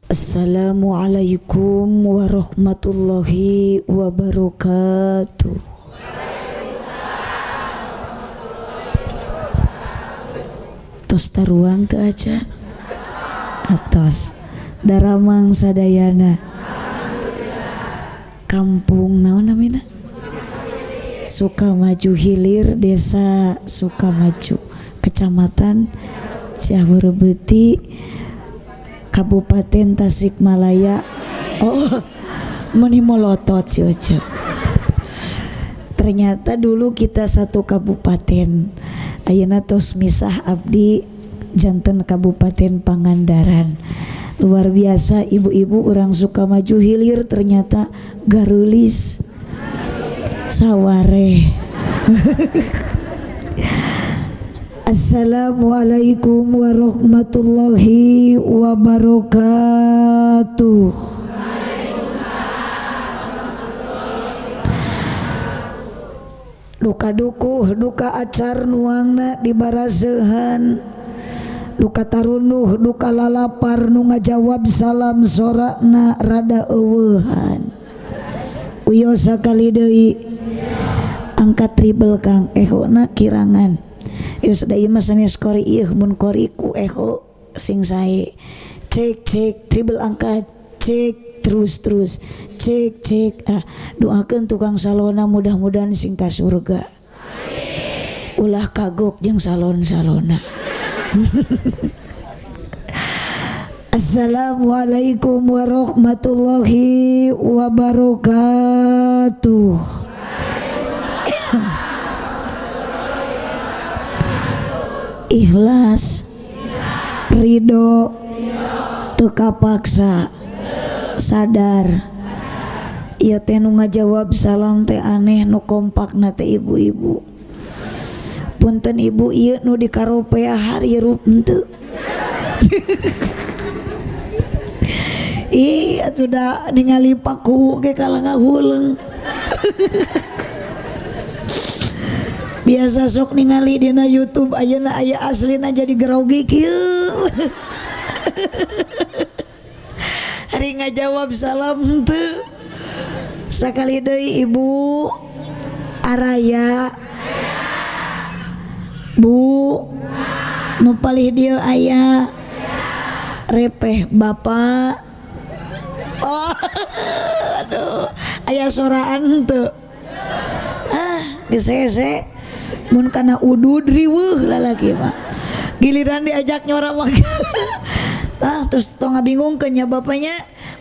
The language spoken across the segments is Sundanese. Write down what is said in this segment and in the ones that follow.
Assalamualaikum warahmatullahi wabarakatuh. Tos taruang teu acan? Atos. Daramang sadayana. Kampung naon namina? Sukamaju Hilir, Desa Sukamaju, Kecamatan Cihaureubeutih, Kabupaten Tasikmalaya. Oh, meni molotot si Oce. Ternyata dulu kita satu kabupaten. Ayeuna tos misah abdi janten Kabupaten Pangandaran. Luar biasa ibu-ibu orang Sukamaju Hilir ternyata garulis sawareh. Assalamualaikum warahmatullahi wabarakatuh. Duka dukuh, duka acar nuangna di barasehan, duka tarunuh, duka lalapar nu ngajawab salam sorakna rada eueuhan. Wios sakali deui angkat tribel Kang ehona kirangan. Yus da ieu mah sanes kori ieu mun kori ku eho sing sae. Cek cek tribel angkat, cek terus terus, cek cek. Ah, doakeun tukang salona mudah-mudahan sing ka surga. Ulah kagok jeung salon-salona. Assalamualaikum warahmatullahi wabarakatuh. Ikhlas, ridho, teu kapaksa, sadar. Ieu teh nu ngajawab salam teh aneh nu kompakna teh ibu-ibu. Punten ibu ieu nu dikaropea harirup henteu. Ih atuh da ningali paku ge kalah ngahuleng. Biasa sok ningali dina YouTube ayeuna aya aslina jadi grogi kieu. Hari ngajawab salam henteu. Sakali deui ibu araya. Bu nu palih dieu aya. Repeh bapak. Oh, aduh, aya soraan henteu. Ah, gesese. Mun kana udud riweuh lalaki mah. Giliran diajak nyora mah. Tah terus tong ngabingungkeun nya bapaknya.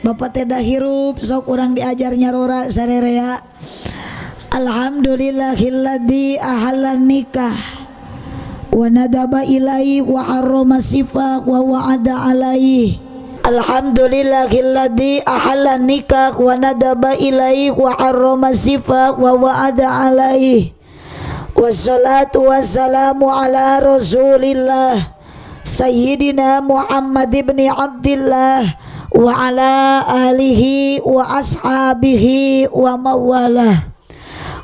Bapak teh da hirup sok urang diajar nyarora sarerea. Alhamdulillahilladzi ahallan nikah wa nadaba ilaihi wa harrama sifaq wa wa'ada alaihi. Alhamdulillahilladzi ahallan nikah wa nadaba ilaihi wa harrama sifaq wa wa'ada alaihi. Wassalatu wassalamu ala rasulillah Sayyidina Muhammad ibn Abdillah wa ala alihi wa ashabihi wa mawalah.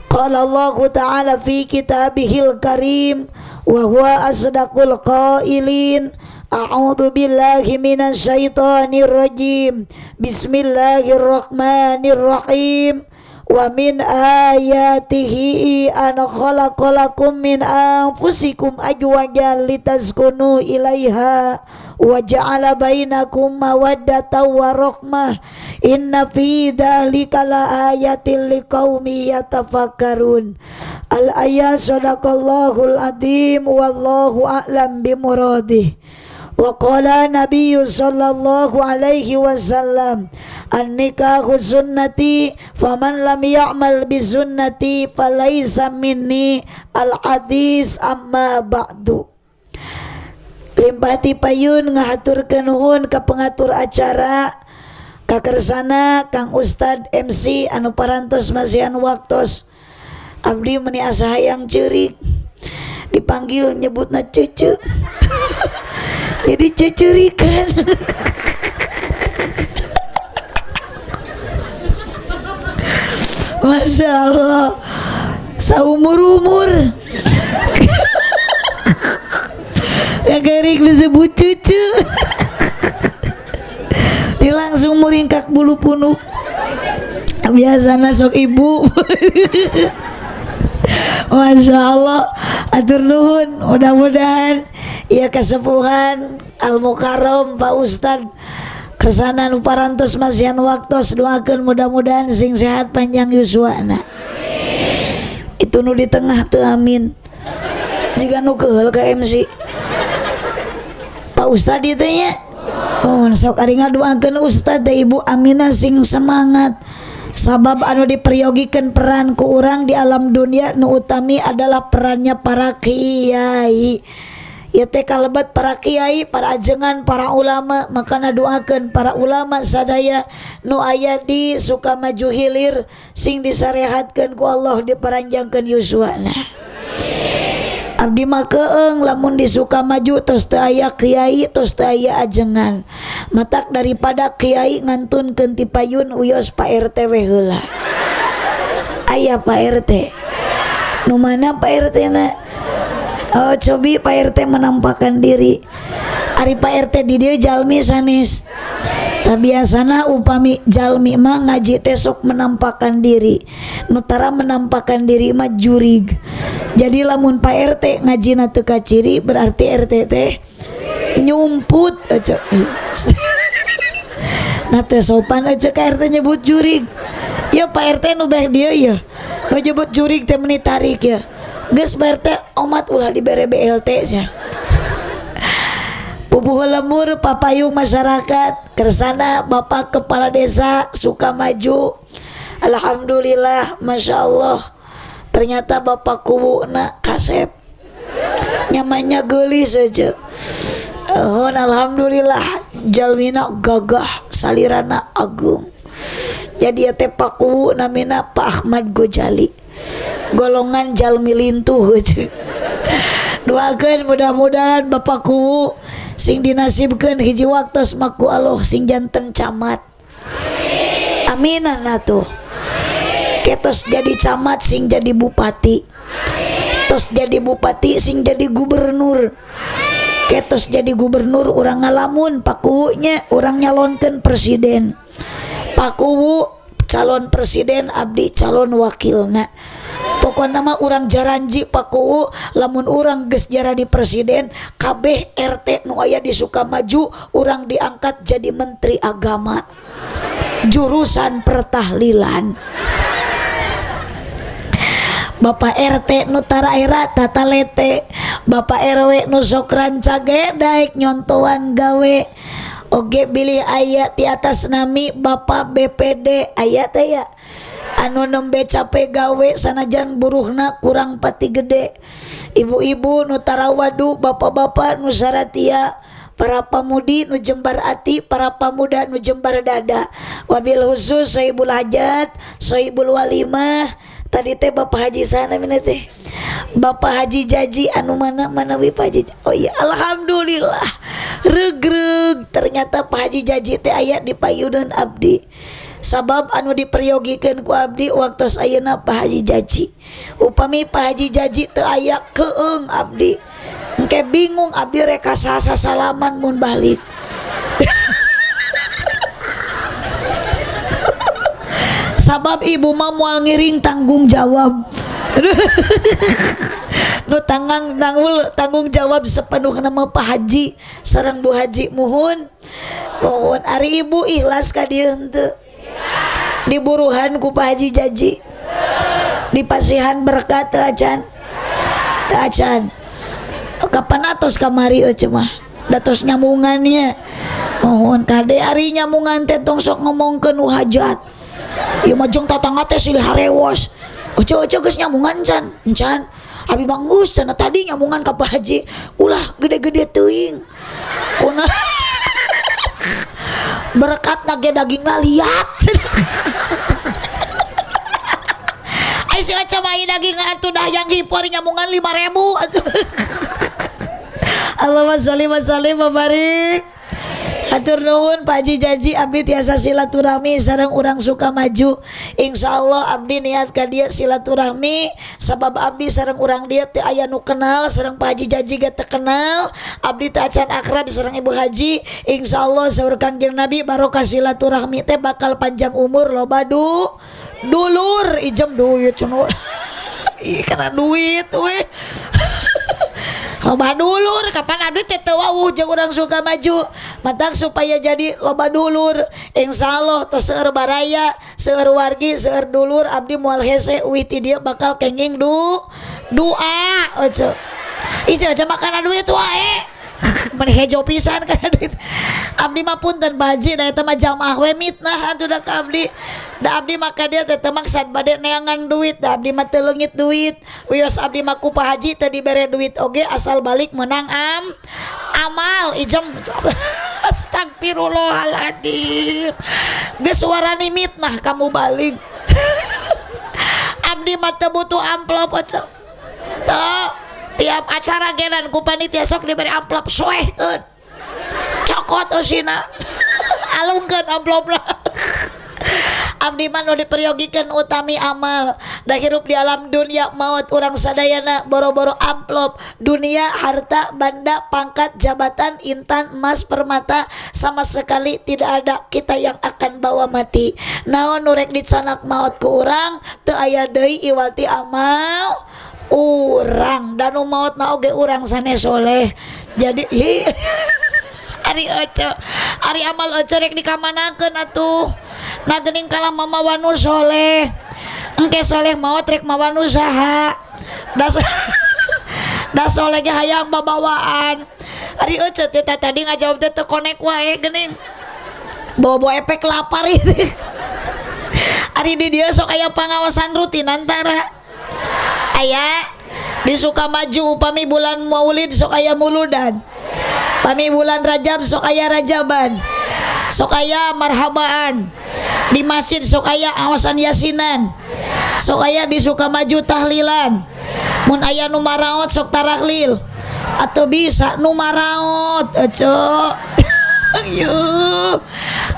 Qala Allah ta'ala fi kitabihil karim wa huwa asdaqul qailin. A'udzu billahi minasyaitonir rajim. Bismillahirrahmanirrahim. Wa min ayatihi an khalaqalakum min anfusikum azwajan litaskunu ilaiha wa ja'ala bainakum mawaddatan wa rahmah. Inna fi dzalika laayatin liqaumin yatafakkarun. Al ayat sadaqallahul adzim wallahu a'lam bimuradih. Wa qala nabiyyu sallallahu alaihi wasallam an-nikahu sunnati faman lam ya'mal bi sunnati falaisa minni. Al hadis amma ba'du. Limpah ti payun ngahaturkeun nuhun ka pengatur acara kakersana Kang Ustad MC anu parantos masihan waktos. Abdi meni asa hayang ceurik dipanggil nyebutna cece. Jadi cecerikan. Masya Allah. Saumur-umur gagarik disebut cucu. Dia langsung muringkak bulu punuk. Biasana sok ibu. Masya Allah, atur nuhun, mudah-mudahan ya kesepuhan Al Mukarram Pak Ustad kersana nu parantos masihan waktos, doakeun mudah-mudahan sing sehat panjang yuswana. Itu nu di tengah teu amin, jika nu keheul ka MC Pak Ustad ieu nya. Oh, sok ari ngadoakeun Ustad teh Ibu Aminah sing semangat. Sabab anu diperyogikeun peran ku urang di alam dunia nu utami adalah perannya para kiai. Ya teh kalebet para kiai, para ajengan, para ulama, makana doakeun para ulama sadaya nu aya di Sukamaju Hilir sing disarehatkeun ku Allah, diparanjangkeun yuswana. Abdi mah keeng lamun di Sukamaju tos teu aya kiai, tos teu aya ajengan. Matak daripada kiai ngantunkeun ti payun, wios Pak RT we heula. Aya Pak RT. Nu mana Pak RT na? Oh, cobi Pak RT menampakkan diri. Ari Pak RT di dieu jalmi sanes? Tah, biasana upami jalmi mah ngaji teh sok menampakkan diri. Nu tara menampakkan diri mah jurig. Jadi lamun Pak RT ngajina teu kaciri berarti RT teh nyumput aja. Nah, teh sopan aja ka RT nyebut jurig. Ya Pak RT nu beh dieu ya. Nu nyebut jurig teh meni tarik ya. Geus Pak RT omat ulah dibere BLT sia. Pupuhu lembur papayung masyarakat kersana Bapak Kepala Desa Sukamaju. Alhamdulillah, Masya Allah, ternyata Bapak kuwu na kasep nyamanya gelis saja. Oh, alhamdulillah jalmina gagah salirana agung. Jadi ya teh Pak Kuwu namina Pak Ahmad Gojali, golongan jalmi lintuh. Doakan mudah-mudahan Bapak Kuwu sing dinasibkan hiji waktu maku Allah sing janten camat. Amin. Atuh ketos jadi camat sing jadi bupati, tos jadi bupati sing jadi gubernur, ketos jadi gubernur urang ngalamun Pak Kuwu-nya, urang nyalonkan presiden. Pak Kuwu calon presiden, abdi calon wakilna. Pokoknya mah urang jaranji Pak Kuwu, lamun urang geus jadi presiden, kabeh RT nu aya di Sukamaju urang diangkat jadi menteri agama jurusan pertahlilan. Bapak RT nu tara era tata lete, Bapak RW nu sok rancage daek nyontoan gawe oge, bilih aya di atas nami Bapak BPD aya teh ya, anu nembe capek gawe sanajan buruhna kurang pati gede, ibu-ibu nu tarawadu, bapak-bapak nu saratia, para pamudi nu jembar ati, para pamuda nu jembar dada, wabil khusus sohibul hajat, sohibul walimah tadi teh Bapak Haji sana mina teh Bapak Haji Jaji anu mana mana wi Pak Haji. Oh iya, alhamdulillah regreg ternyata Pak Haji Jaji teh aya di payunan abdi. Sabab anu diperyogikeun ku abdi waktu ayeuna Pak Haji Jaji. Upami Pak Haji Jaji teu aya, keeng abdi, engke bingung abdi reka sasa salaman mun balik. Sabab ibu mah moal ngiring tanggung jawab. Nu tanggang nanggul tanggung jawab sepenuh nama Pak Haji sareng Bu Haji. Muhun mohon, ari ibu ikhlas ka dieu henteu diburuhan ku Pak Haji Jaji? Dipasihan berkat teu acan? Teu acan. Kapan atos kamari eueuh mah datos nyamungannya. Mohon kade, ari nyamungan teh tong sok ngomongkeun nu hajat. Ieu mah jeung tatangga teh silih harewos. Ece ece geus nyamungan can? Encan. Abi mah geus cenah, tadi nyamungan ka Pak Haji. Ulah gede-gede teuing. Kuna berkat ge dagingna liat. Ai si Aca mah daging atuh dah yang hipor nyamungan 5.000 atuh. Allahumma sholli wa sallim wa barik. Hatur nuhun Pak Haji Jaji, abdi tiasa silaturahmi sareng urang Sukamaju. Insyaallah abdi niat ka dieu silaturahmi sabab abdi sareng urang dieu teu aya nu kenal, sareng Pak Haji Jaji ge teu kenal. Abdi teu acan akrab sareng Ibu Haji. Insyaallah saur Kangjeng Nabi barokah silaturahmi teh bakal panjang umur, loba dulur, ijem duit cenah. Ih, kana duit we. Loba dulur, kapan abdi teh teu wawuh jeung urang Sukamaju. Matak supaya jadi loba dulur, insyaallah tos seueur baraya, seueur wargi, seueur dulur, abdi moal hese uih ti dieu bakal kenging doa. Ojo. Ih, aja makana duit wae. Mun hejo pisan kana duit. Abdi mah punten Pak Haji, da eta mah jamaah we mitnah atuh da ka abdi. Da abdi mah ka dieu teh teu maksad bade neangan duit, da abdi mah teu leungit duit. Wios abdi mah ku Pak Haji teu dibere duit oge asal balik menang amal ijem. Astagfirullahaladzim. Geus warani mitnah kamu balik. Abdi mah teu butuh amplop oce. Teu tiap acara genan ku panitia sok diberi amplop, soehkeun. Cokot eusina. Alungkeun amplopna. Abdi mah nu diperyogikeun utami amal. Da hirup di alam dunia maut urang sadayana boro-boro amplop, dunia, harta, banda, pangkat, jabatan, intan, emas, permata sama sekali tidak ada kita yang akan bawa mati. Naon nu rek dicanak maut ku urang teu aya deui iwal ti amal urang, dan nu maut na oge urang sanes soleh. Jadi hi ari ece, ari amal ece rek dikamanakeun atuh? Nah, geuning kalah mamawa nu soleh, engke soleh maot rek mawa nu saha? Da soleh ge hayang babawaan. Ari ece teh tadi ngajawab teh teu konek wae geuning, bawa-bawa efek lapar itu. Ari di dieu sok aya pangaosan rutin antara aya di Sukamaju. Upami bulan Maulid sok aya muludan, pami bulan Rajab sok aya rajaban, sok aya marhabaan di masjid, sok aya awasan yasinan, sok aya di Sukamaju tahlilan. Mun aya nu maraot sok tarahlil atau bisa nu maraot ece. Ayo,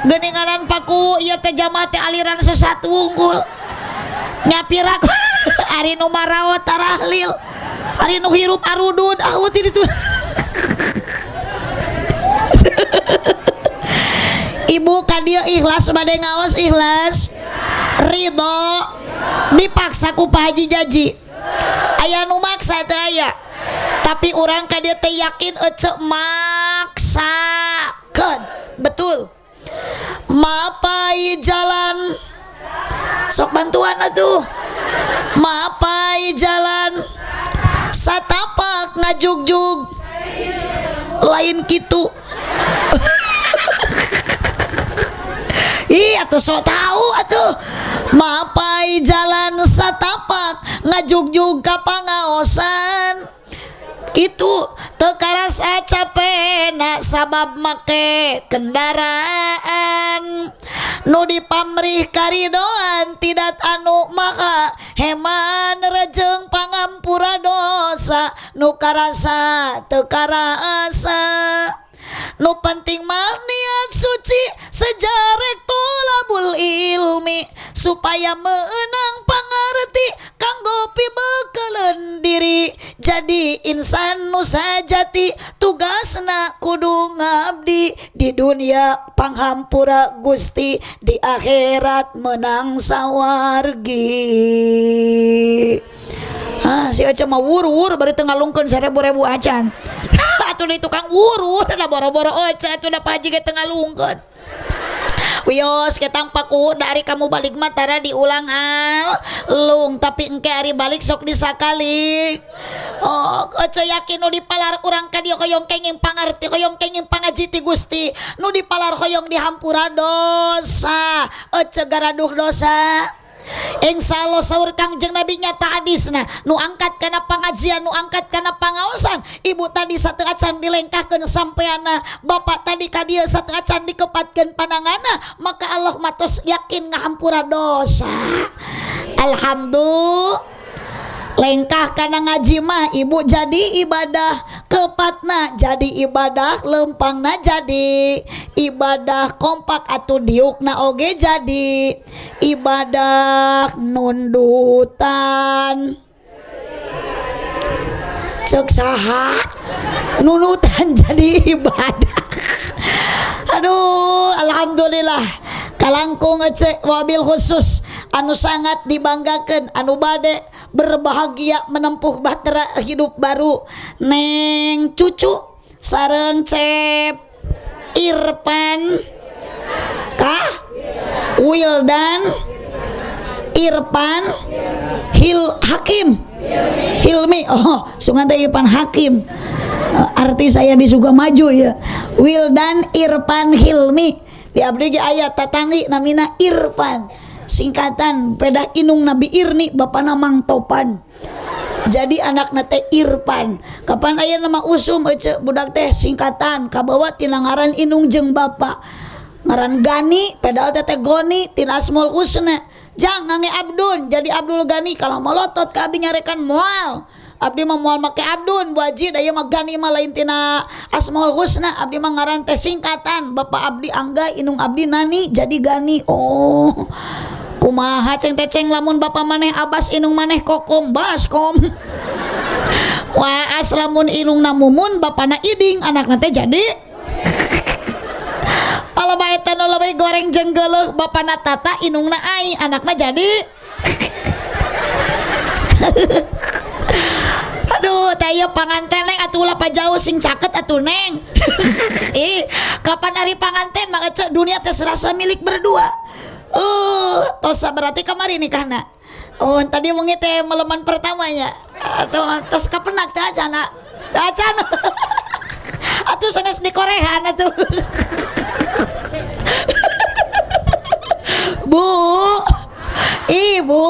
geuninganan paku ieu teh jamaah teh aliran sesat wungkul nyapirak. Ari nu maraot tarahlil, ari nu hirup arudud awut itu. Ibu ka dieu ikhlas bade ngaos, ikhlas ridho, dipaksa ku Pak Haji Jaji? Aya nu maksa teu? Aya. Tapi urang ka dieu teh yakin ece maksakeun, betul. Mapai jalan, sok bantuan atuh. Mapai jalan satapak ngajugjug, lain kitu. Ih, atuh sok tahu atuh. Mapai jalan satapak ngajugjug ka pangaosan itu teu karasa capena sabab make kendaraan nu dipamrih karidoan tidak anu maka heman, rejeng pangampura dosa nu karasa teu karasa. Nu penting mah niat suci sejarek tolabul ilmi supaya menang pangarti kanggo pibekeleun diri jadi insan nu sajati, tugasna kudu ngabdi di dunia panghampura Gusti, di akhirat menang sawargi. Ah, si Aca mah wur-wur bari teu ngalungkeun seribu-ribu acan. Atuh di tukang wur-wur da boro-boro Aca atuh da Pak Haji ge teu ngalungkeun. Wios ketang paku dari kamu balik mah tara diulang al lung, tapi engke ari balik sok disakali. Oh, Aca yakin nu dipalar urang ka dieu hoyong kenging pangarti, hoyong kenging pangaji ti Gusti, nu dipalar hoyong dihampura dosa. Aca garaduh dosa. Insyaallah saur Kangjeng Nabi nyata hadisna, nu angkat kana pengajian, nu angkat kana pangaosan, ibu tadi satu acan dilengkahkeun sampeana, bapak tadi ka dieu satu acan dikepatkeun pandanganna, maka Allah matos yakin ngahampura dosa. Alhamdulillah. Lengkah kana ngaji mah ibu jadi ibadah, kepatna jadi ibadah, lempangna jadi ibadah, kompak atuh diukna oge jadi ibadah nundutan. Cek saha nundutan jadi ibadah. Aduh, alhamdulillah kalangkung ece wabil khusus anu sangat dibanggakan anu bade berbahagia menempuh bahtera hidup baru Neng Cucu sareng Cep Irfan kah Wildan Irfan Hil Hakim Hilmi. Oh, sungan teh Irfan Hakim, arti saya di Sukamaju ya. Wildan Irfan Hilmi di abdi ge aya tatanggi namina Irfan, singkatan pedah inung Nabi Irni bapana Mang Topan, jadi anakna teh Irfan. Kapan aya nama usum ece budak teh singkatan kabawa tina ngaran inung jeung bapa, ngaran Gani pedal teh teh Goni tina Asmaul Husna. Jangan nge Abdun jadi Abdul Gani, kalau molotot ka abdi nyarekan moal, abdi mah moal make Abdun Bu Haji, da ieu mah Gani mah lain tina Asmaul Husna, abdi mah ngaran teh singkatan bapak abdi Angga, inung abdi Nani, jadi Gani. Oh, kumaha ceng teh ceng lamun bapak maneh Abbas inung maneh Kokom Baskom. Wah, aslamun inungna Mumun bapana Iding, anakna teh jadi palebah eta nu leuwih goreng jeung geuleuh bapana Tata inungna Ai, anakna jadi. Aduh, teh ieu panganten neng atuh ulah pajauh sing caket atuh neng. Ih, kapan ari panganten mah ece dunia teh serasa milik berdua. Tosa berarti kamari nikahna. Oh, tadi wengi teh meleman pertamanya. Atau tos kapenak teh acana. Teh acana. Atuh sanes di korehan atuh. Bu, ibu,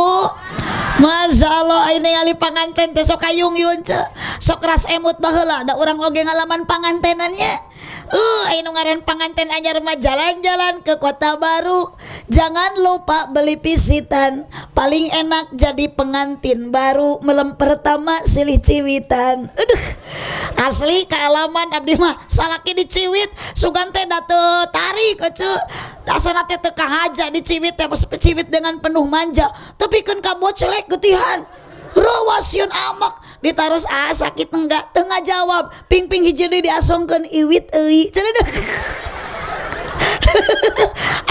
Masya Allah, ini ngali panganten teh sok kayung yun ce. Sok ras emut baheula da urang oge ngalaman pangantenannya. Aya nu ngaran panganten anyar mah jalan-jalan ke kota baru. Jangan lupa beli pisitan. Paling enak jadi pengantin baru melem pertama silih ciwitan. Aduh, asli kealaman abdi mah salaki diciwit sugan teh da teu tarik ece. Dasarna teh teu kahaja diciwit teh pas ciwit dengan penuh manja. Tepikeun ka bocelek getihan. Rawas sieun amak ditaros ah sakit enggak teu ngajawab ping-ping hiji deui diasongkeun iwit euy cenah.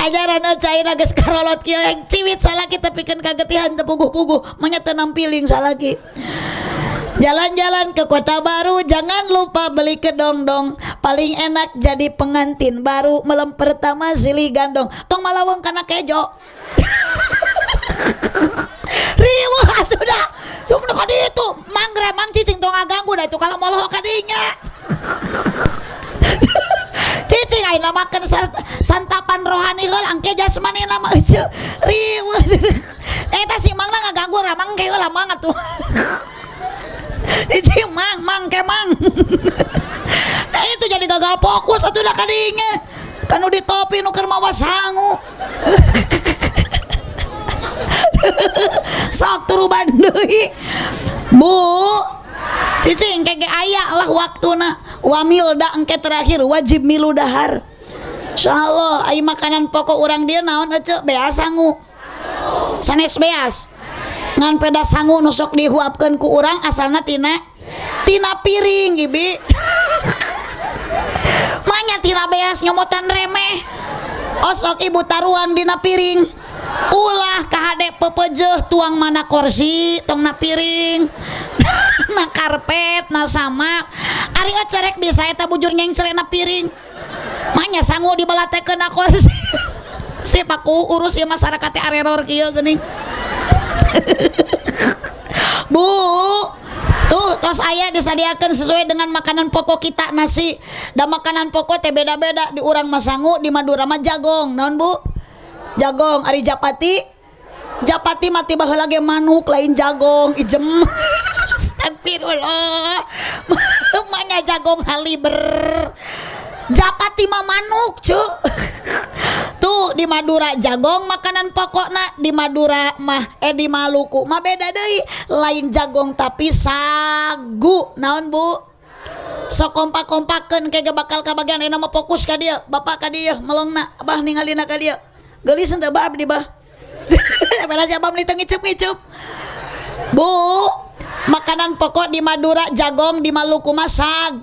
Ajaran caina geus karolot kieu ciwit salaki tepikeun ka getihan teu puguh-puguh manya teu nampiling salaki. Jalan-jalan ke kota baru jangan lupa beli kedongdong, paling enak jadi pengantin baru melem pertama silih gandong, tong malaweng kana kejo. Riweuh atuh dah. Cuma ka ditu mangre mang cicing tong ngaganggu dah itu kalau molohok ka dinya. Cicing ayeuna makan santapan rohani heula angke jasmani mah euceu. Riweuh. Eta si mangna ngaganggu ramang ke heula mang atuh. Cicing mang mang ke mang. Nah itu jadi gagal fokus atuh dah ka dinya. Kanu di topi nu keur mawa sangu. Sok turuban deui. Bu, cicing kege aya lah waktuna. Wamil da engke terakhir wajib milu dahar. Insyaallah ai makanan pokok urang dieu naon ece beas sangu. Sanes beas. Ngan peda sangu nu sok dihuapkeun ku urang asalna tina piring ibi. Manya tina beas nyomotan remeh. Osok ibu taruang dina piring. Ulah kahade pepejeh tuang mana kursi tong na piring na karpet na sama ari acerek bisa eta bujur nyengcele na piring manya sangu dibalatekeun na kursi. Sip aku urus ya masyarakat teh areror kieu geuning. Bu, tuh tos aya disadiakeun sesuai dengan makanan pokok kita nasi. Da makanan pokok teh beda-beda di urang mah sangu, di Madura mah jagong. Naon Bu? Jagong, ari japati. Japati mati baheula ge manuk lain jagong, ijem. Astagfirullah. Manya jagong haliber. Japati mah manuk cu. Tuh di Madura jagong makanan pokokna, di Madura mah di Maluku mah beda deui, lain jagong tapi sagu. Naon bu? Sok kompak-kompakeun ke bakal kabagian ayeuna mah fokus ka dieu, bapak ka dieu melongna, abah ningalina ka dieu. Geulis henteu bah abdi bah? Bela si abah meuli teu ngicup-ngicup. Bu, makanan pokok di Madura jagong, di Maluku mah sag.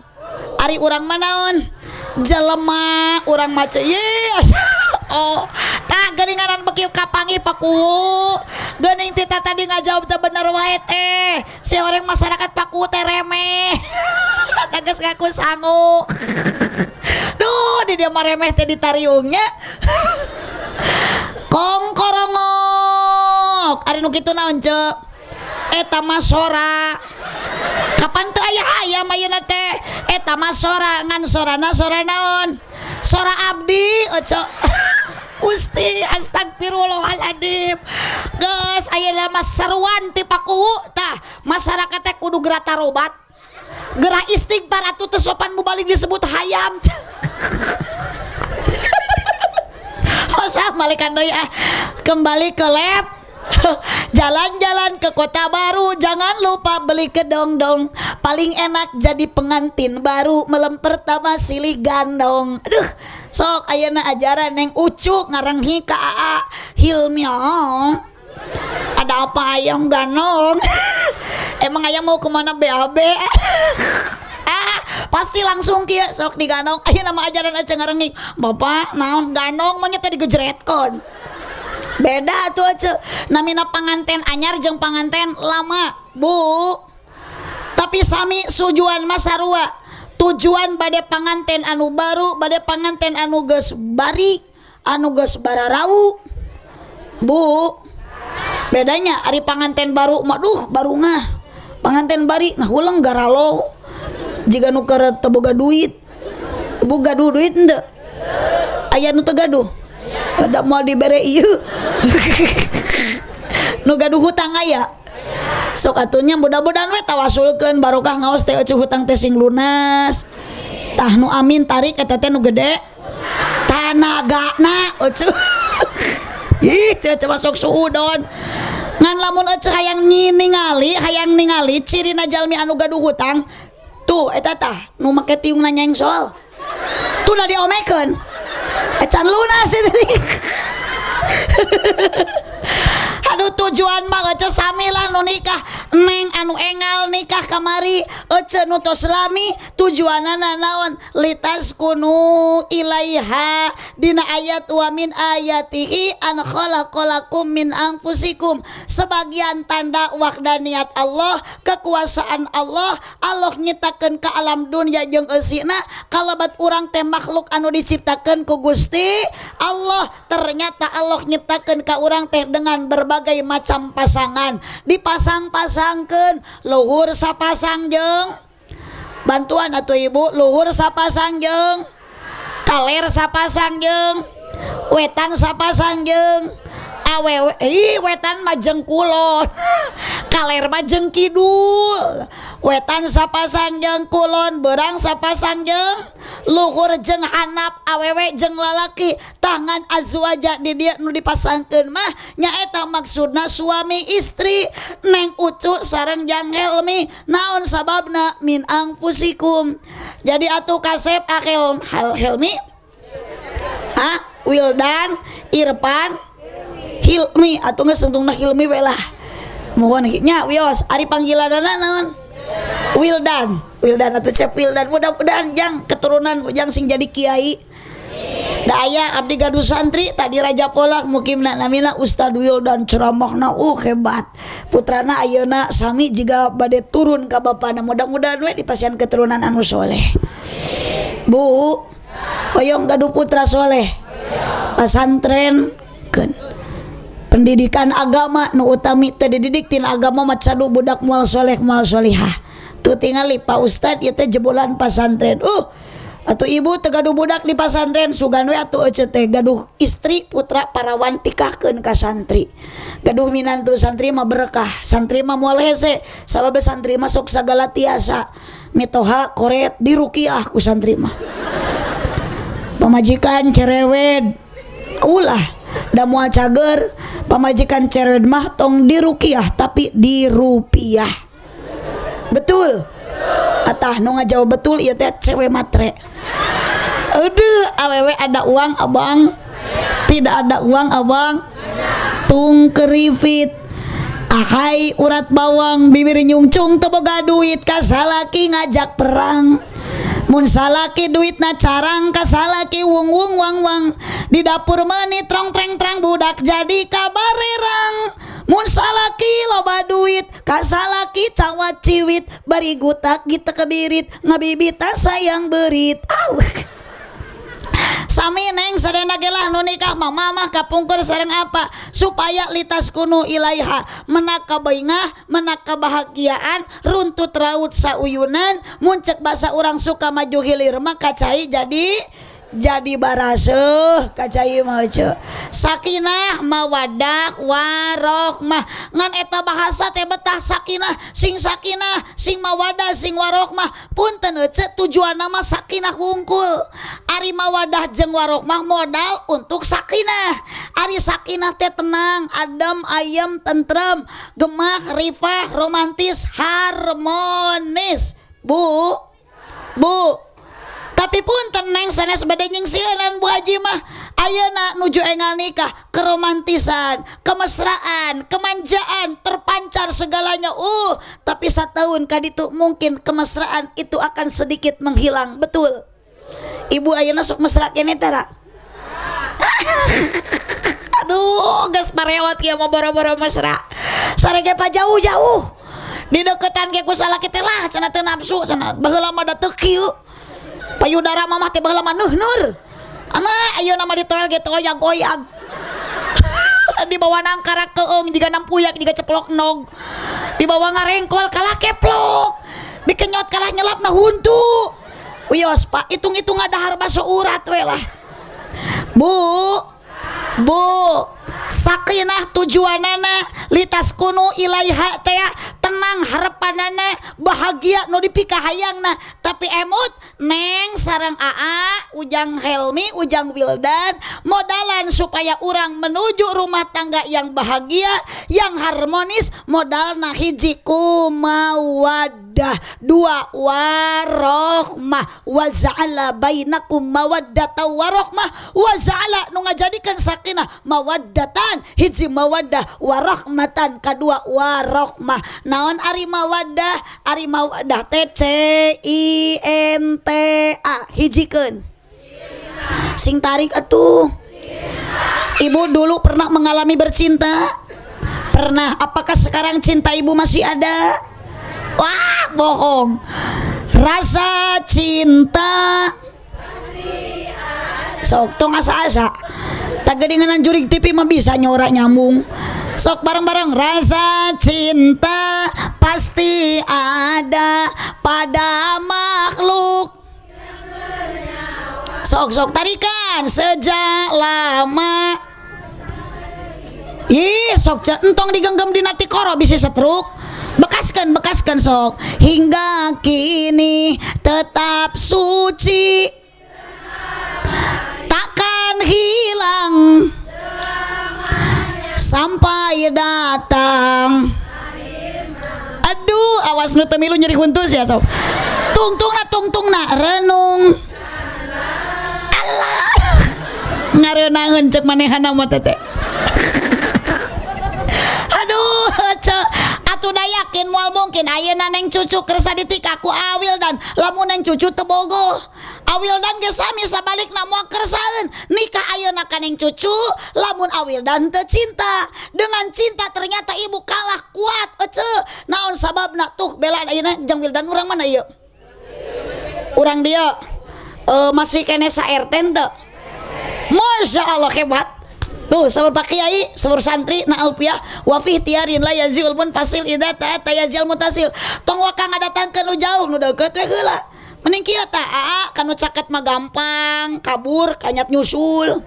Ari urang mah naon? Jelema urang mah ye. Oh, tah geuninganan beuki kapanggih Pakuwu. Geuning tita tadi ngajawab teh bener wae teh. Si orang masyarakat Pakuwu teh remeh. Da geus ngaku sangu. Duh, di dieu mah remeh teh ditariungnya. Kong korongok. Ari nu kitu naon ceu? Eta mah sora. Kapan teu aya hayam ayeuna teh? Eta mah sora, ngan sorana sora naon? Sora abdi oco. Gusti astagfirullahaladzim. Geus ayeuna mah seruan ti Pakuwu tah masyarakat teh kudu geura tarobat. Geura istighfar atuh teu sopan mubalik disebut hayam. Osah malikan deui ah. Kembali ke lab. Jalan-jalan ke kota baru, jangan lupa beli kedongdong. Paling enak jadi pengantin baru, melem pertama silih gandong. Aduh, sok ayeuna ajaran neng Ucu ngarenghi ka AA Hilmi. Ada apa ayam ganong? Emang ayam mau kemana BAB? Ah, pasti langsung kieu sok diganong. Ayeuna mah ajaran aja ngarengi. Bapak naon ganong mah nya teh digejretkeun. Beda tuh aja namina panganten anyar jeung panganten lama bu, tapi sami sujuan masarua. Tujuan bade panganten anu baru, bade panganten anu geus bari, anu geus bararawu bu. Bedanya ari panganten baru mah duh baru ngah, panganten bari ngahuleng garalo jiga nu keur teu boga duit. Boga duit henteu? Aya nu teu gaduh? Ada mau dibere ieu. Nu gaduh hutang aya. Sok atunya mudah-mudahan we tawasulkeun barokah ngaos teh eueuh hutang teh sing lunas. Tah nu amin tarik eta teh nu gede tanagana eueuh. Ih, coba sok suudon. Ngan lamun eueuh hayang ningali, hayang ningali cirina jalmi anu gaduh hutang, tuh eta tah nu make tiungna nyengsol. Tuh da diomekeun. Can lunas itu. Aduh tujuan mah ece sami lah nu nikah neng anu engal nikah kamari ece nu tos lami tujuanana naon litas kunu ilaiha dina ayat wa min ayatihi an khalaqalakum min anfusikum. Sebagian tanda wahdaniyat Allah, kekuasaan Allah, Allah nyiptakeun ka alam dunya jeung eusina kalabat urang teh makhluk anu diciptakeun ku Gusti Allah. Ternyata Allah nyiptakeun ka urang teh dengan berbagai macam pasangan, dipasang-pasangkeun luhur sapasang jeung bantuan atuh ibu, luhur sapasang jeung kaler sapasang jeung wetan sapasang jeung awewe. Ih, wetan mah jeung kulon, kaler mah jeung kidul, wetan sapasang jeung kulon, berang sapasang jeung luhur jeung hanap, awewe jeung lalaki. Tangan azwaja di dia nu dipasangkeun mah nyaeta maksudna suami istri. Neng Ucu sareng Jang Helmi naon sababna min angfusikum. Jadi atuh kasep akhil hal Helmi, ha Wildan Irfan Hilmi atuh geus untungna Hilmi we lah. Mohon nya wios ari panggilanana naon? Wildan. Wildan atuh Cep Wildan, mudah-mudahan jang keturunan jang sing jadi kiai. Da aya abdi gaduh santri tadi Raja Polak mukimna namina Ustad Wildan, ceramahna hebat. Putrana ayeuna sami jiga bade turun ka bapana, mudah-mudahan we dipasihan keturunan anu soleh. Bu, hoyong gaduh putra soleh. Pasantren keun. Pendidikan agama nu utami teu dididik tina agama mah cadu budak moal soleh moal solihah. Tuh tingali Pak Ustad ieu teh jebolan pasantren. Atuh ibu teu gaduh budak di pasantren sugan we atuh ece teh gaduh istri putra parawan tikahkeun ka santri. Gaduh minantu santri mah berkah, santri mah moal hese sabab santri mah sok sagala tiasa. Mitoha koret dirukiah ku santri mah. Pamajikan cerewet ulah da moal cager. Pamajikan cerewet mah tong dirukiah, tapi dirupiah. Betul? Atah nu ngajawab betul ieu teh cewek matre. Aduh, awewe ada uang abang, tidak ada uang abang, tung kerifit. Ahai urat bawang, bibir nyungcung, teu boga duit ka salaki ngajak perang. Mun salaki duitna carang, ka salaki wung wung wang wang. Di dapur meuni trong treng trang, budak jadi kabarerang. Mun salaki loba duit, ka salaki cawat ciwit, bari gutak gitu kebirit, ngabibita sayang berit. Aw. Sami neng, sadayana ge lah nu nikah mah, mamah kapungkur sareng apa supaya litaskunu ilaiha, menak kabaingah, menak kebahagiaan, runtut raut sauyunan. Mun cek basa urang suka maju hilir mah kacai jadi baraseuh kacai mah ce. Sakinah, mawadah, warohmah, ngan eta bahasa teh betah sakinah, sing sakinah, sing mawadah, sing warohmah. Punten ece, tujuan nama sakinah wungkul. Ari mawadah jeung warohmah modal untuk sakinah. Ari sakinah teh tenang, adem ayem, tentrem, gemah rifah, romantis, harmonis. Bu, bu, tapi punten neng, sanes bade nyingsieunan Bu Haji mah. Ayeuna nuju engal nikah, keromantisan, kemesraan, kemanjaan terpancar segalanya, tapi satahun kaditu mungkin kemesraan itu akan sedikit menghilang. Betul? Ibu ayeuna sok mesra keneh tara? Aduh, geus parewat kieu mah, boro-boro mesra sarege pa jauh-jauh di deketan ge ku salaki teh lah cenah teu nafsu cenah. Baheula mah da teu kieu, payudara mamah teh baheula mah nuh nur anak, ayeuna mah ditoel ge goyag-goyag, dibawa nangkara keung jiga nampuyak, jiga ceplok nog, dibawa ngarengkol kalah keplok, dikenyot kalah nyelap na huntu. Wios pak, hitung-hitung dahar baso urat we lah. Bu, bu, sakinah tujuanana litaskunu ilaiha teh tenang harapanana, bahagia nu dipikahayangna. Tapi emut neng sareng aa, Ujang Helmi, Ujang Wildan, modalan supaya orang menuju rumah tangga yang bahagia, yang harmonis, modalna hiji ku mawaddah, dua warohmah. Wa ja'ala bainakum mawaddata warohmah. Wa ja'ala nu ngajadikeun sakinah mawaddatan, hiji mawaddah, warahmatan, kadua warohmah. Naon ari mawaddah? Ari mawaddah teh C I N T A, hijikeun sing tarik atuh. Ibu dulu pernah mengalami bercinta? Pernah. Apakah sekarang cinta ibu masih ada? Wah, bohong. Rasa cinta sok tong asa-asa tagedinganan jurig TV mah bisa nyorak nyambung. Sok bareng-bareng: rasa cinta pasti ada pada makhluk. Sok, sok tarikan. Sejak lama. Ih, sok entong digenggam di tikoro, bisa setruk. Bekaskan, bekaskan sok. Hingga kini tetap suci, takkan hilang sampai datang. Aduh, awas nu teu milu nyeri huntus ya. Sok tungtungna, tungtungna renung. Allah, ngareunangeun cek manehana mah teteh. Aduh, cek atuh da yakin moal mungkin ayeuna neng Cucu kersa ditikah ku Awil dan lamun neng Cucu teu bogoh. Awil dan ge sami sabalikna, moal kersaeun nikah ayeuna ka neng Cucu lamun Awil dan teu cinta. Dengan cinta ternyata ibu kalah kuat ece. Naon sababna? Tuh bela ayeuna jang Wildan urang mana ieu? Urang dia masih kene sa RT teu? Masya Allah, hebat. Tuh, saur Pak Kiai, saur santri na alfiah, wa fi tiarin la yazil munfasil idza ta'ata yazil mutasil. Tong waka ngadatangkeun nu jauh, nu deukeut we heula. Mending kieu tah, aa, kanu caket mah gampang, kabur, kanyat nyusul.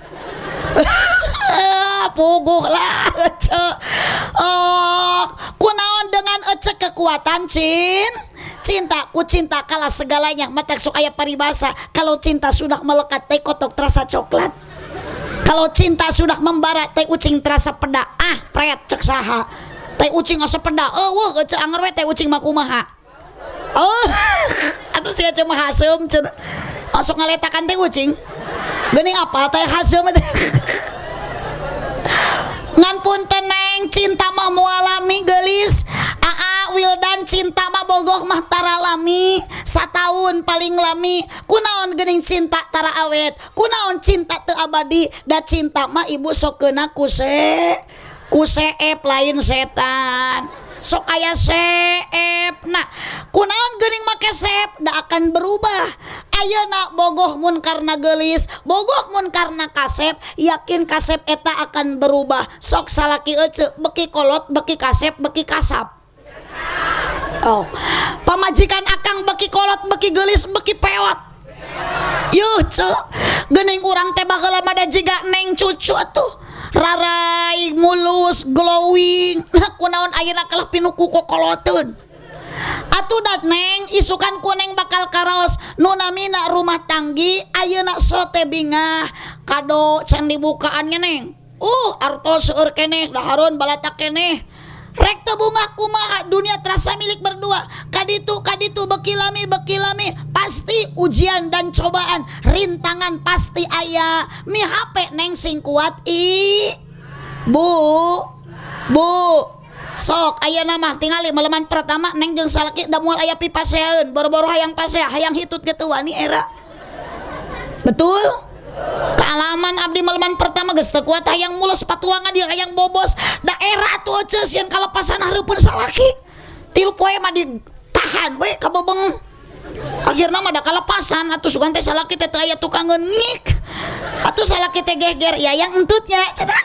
Puguh lah ece. Oh, kunaon dengan ece kekuatan cin? Cinta. Cinta, ku cinta kalah segalanya. Matak sok aya paribasa, kalau cinta sudah melekat, tai kotok terasa coklat. Kalau cinta sudah membara, tai ucing terasa peda. Ah, pret, cek saha tai ucing asa peda? Oh, wah, cek anger we tai ucing mah kumaha. Oh, aduh, sia cuma haseum cenah. Masuk ngaletakan tai ucing geuning apa tai haseum teh. Ngan punten, Neng, cinta mah moal lami, geulis. Aa Wildan, cinta mah, bogoh mah tara lami, satahun paling lami. Kunaon geuning cinta tara awet? Kunaon cinta teu abadi? Da cinta mah, Ibu, sok keuna ku se ku seep, lain setan, sok aya seep. Nah, kunaon geuning make seep? Da akan berubah. Ayeuna bogoh mun karena geulis, bogoh mun karena kasep, yakin kasep eta akan berubah. Sok salaki ece beki kolot beki kasep beki kasap. Oh, pamajikan akang beki kolot beki geulis beki pewot. Yuh, ce, geuning urang teh baheula mah da jiga Neng Cucu atuh, rarai, mulus, glowing. Nah, kunaon ayeuna kalah pinuku kokoloteun atuh? Dat Neng, isukan ku Neng bakal karaos nu namina rumah tanggi. Ayeuna sote bingah, kado can dibukaannya, Neng. Artos seueur keneh, dahareun balatak keneh. Rek teu bungah kumaha, dunia terasa milik berdua. Kaditu kaditu, beki lami beki lami, pasti ujian dan cobaan, rintangan pasti aya. Mi HP, Neng, sing kuat. I bu bu, sok ayeuna mah tingali maleman pertama Neng jeung salaki da moal aya pipaseaeun, boro-boro hayang pasea, hayang hitut ge teu wani era. Betul? Kaalaman abdi, maleman pertama geus teu kuat hayang mules patuangan dia, hayang bobos. Da era atuh ece, sieun kalepasan hareupeun salaki. 3 poe mah ditahan we kabebeng. Akhirna mah da kalepasan atuh, sugan teh salaki teh teu aya tukangeun ngik. Atuh salaki teh geger, ya yang entutnya cenah.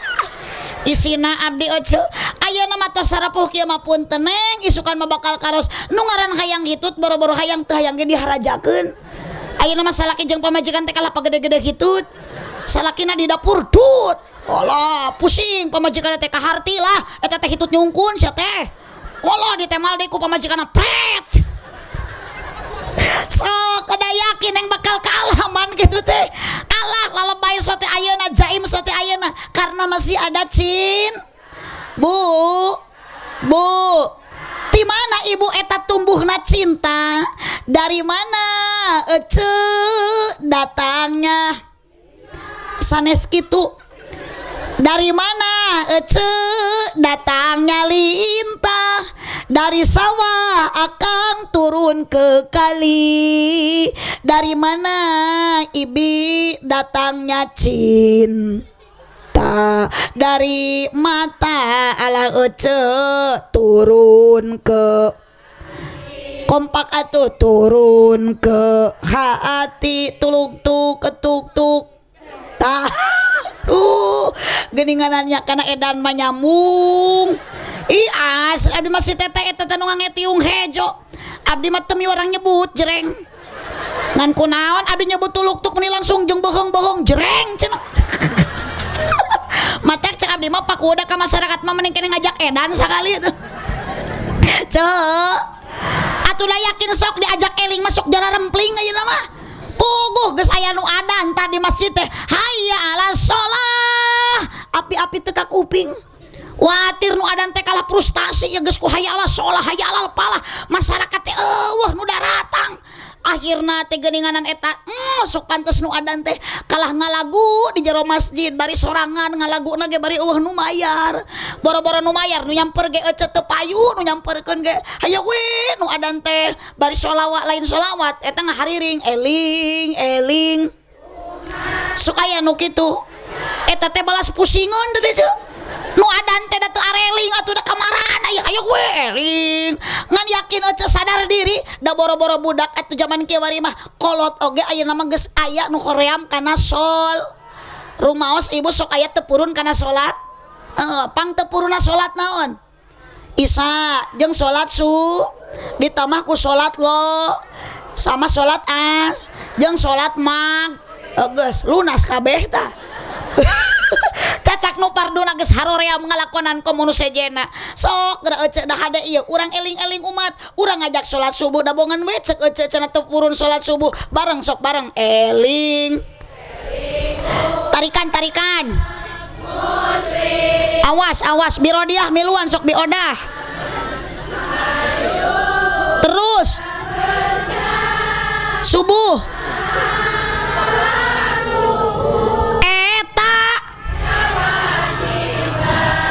Isina abdi ece. Ayeuna mah tos sarapuh kieu mah, punten, Neng, isukan mah bakal karos nu ngaran hayang hitut, boro-boro hayang teu hayang ge diharajakeun. Ayeuna mah salaki jeung pamajikan teh kalah pagede-gede hitut. Salakina di dapur dut. Alah, pusing pamajikan teh, kaharti lah eta teh hitut nyungkun sia teh. Walah, ditemal deui ku pamajikanna, pret. Sok kada yakin yang bakal kealaman gitu teh. Alah, lalebay sote ayeuna, jaim sote ayeuna, karena masih ada cin. Bu, Bu, di mana ibu eta tumbuhna cinta? Dari mana ece datangnya? Sanes kitu. Dari mana ece datangnya lintah? Dari sawah akang turun ke kali. Dari mana ibi datangnya cinta? Dari mata ala ece turun ke kompak atuh, turun ke hati, tuluk tuk ketuk tuk tah. Geninganannya karena edan mah nyambung. Ih, asli abdi masih tete eta teh nu ngangetiung hejo. Abdi mah temi orang nyebut jereng. Ngan kunaon abdi nyebut tuluk tuk meni langsung jeung bohong-bohong jereng cenah. Matak cek abdi mah pakuda ka masyarakat mah mending kene ngajak edan sakali itu. Cek. Atuh lah, yakin sok diajak eling masuk jalan rempling ayeuna mah. Puguh geus aya nu adan tadi masjid teh, hayya ala sholah, api-api teu ka kuping. Watir nu adan teh kalah frustasi ya, geus ku hayya ala sholah, hayya ala falah, masyarakat teh eueuh nu daratang. Akhirna teh geuninganan eta, sok pantes nu adan teh kalah ngalagu di jero masjid bari sorangan, ngalaguna ge bari eueuh nu mayar. Boro-boro nu mayar, nu nyamper ge ece teu payu, nu nyamperkeun ge hayo we. Nu adan teh bari sholawat, lain sholawat eta, ngahariring eling eling. Sok aya nu kitu eta teh, balas pusingan teh teh. Nu adan teh da teu areling atuh, da kamarana aya hayo we eling. Ngan yakin ece sadar diri, da boro-boro budak atuh, zaman kieu mah kolot oge ayeuna mah geus aya nu hoream kana sol. Rumaos ibu, sok aya teu purun kana salat? Pang teu puruna salat naon? Isya jeung salat su ditambah ku salat lo sama salat as jeung salat mag, geus lunas kabeh tah. Cacak nu farduna geus haroream ngalakonan komo nu sejena. Sok geura ece da hade ieu urang eling-eling umat, urang ngajak salat subuh da bongan we cek ece cenah teu purun salat subuh. Bareng sok bareng eling. Tarikan tarikan. Awas awas birodiah miluan sok biodah. Terus subuh eta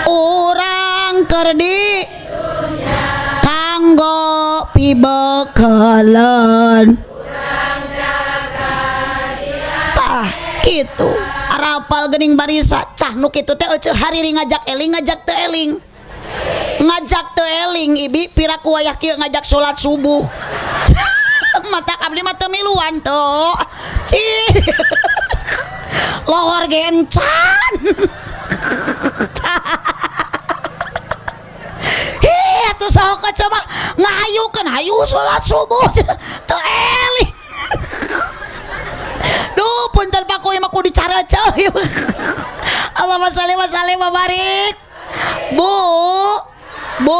urang keur di kanggo pibekeleun tah kitu arapal geuning barisa cah nu kitu teh euceuh hariri ngajak eling ngajak teu eling ngajak teu eling ibi piraku wayah kieu ngajak salat subuh mata abdi mah teu miluan teu cih lohor gencan hi atuh sok coba ngahayukeun hayu salat subuh teu eling. Duh punten Pak kuy mah kudu dicareceuh. Allahumma sholli wa sallim wa barik. Bu Bu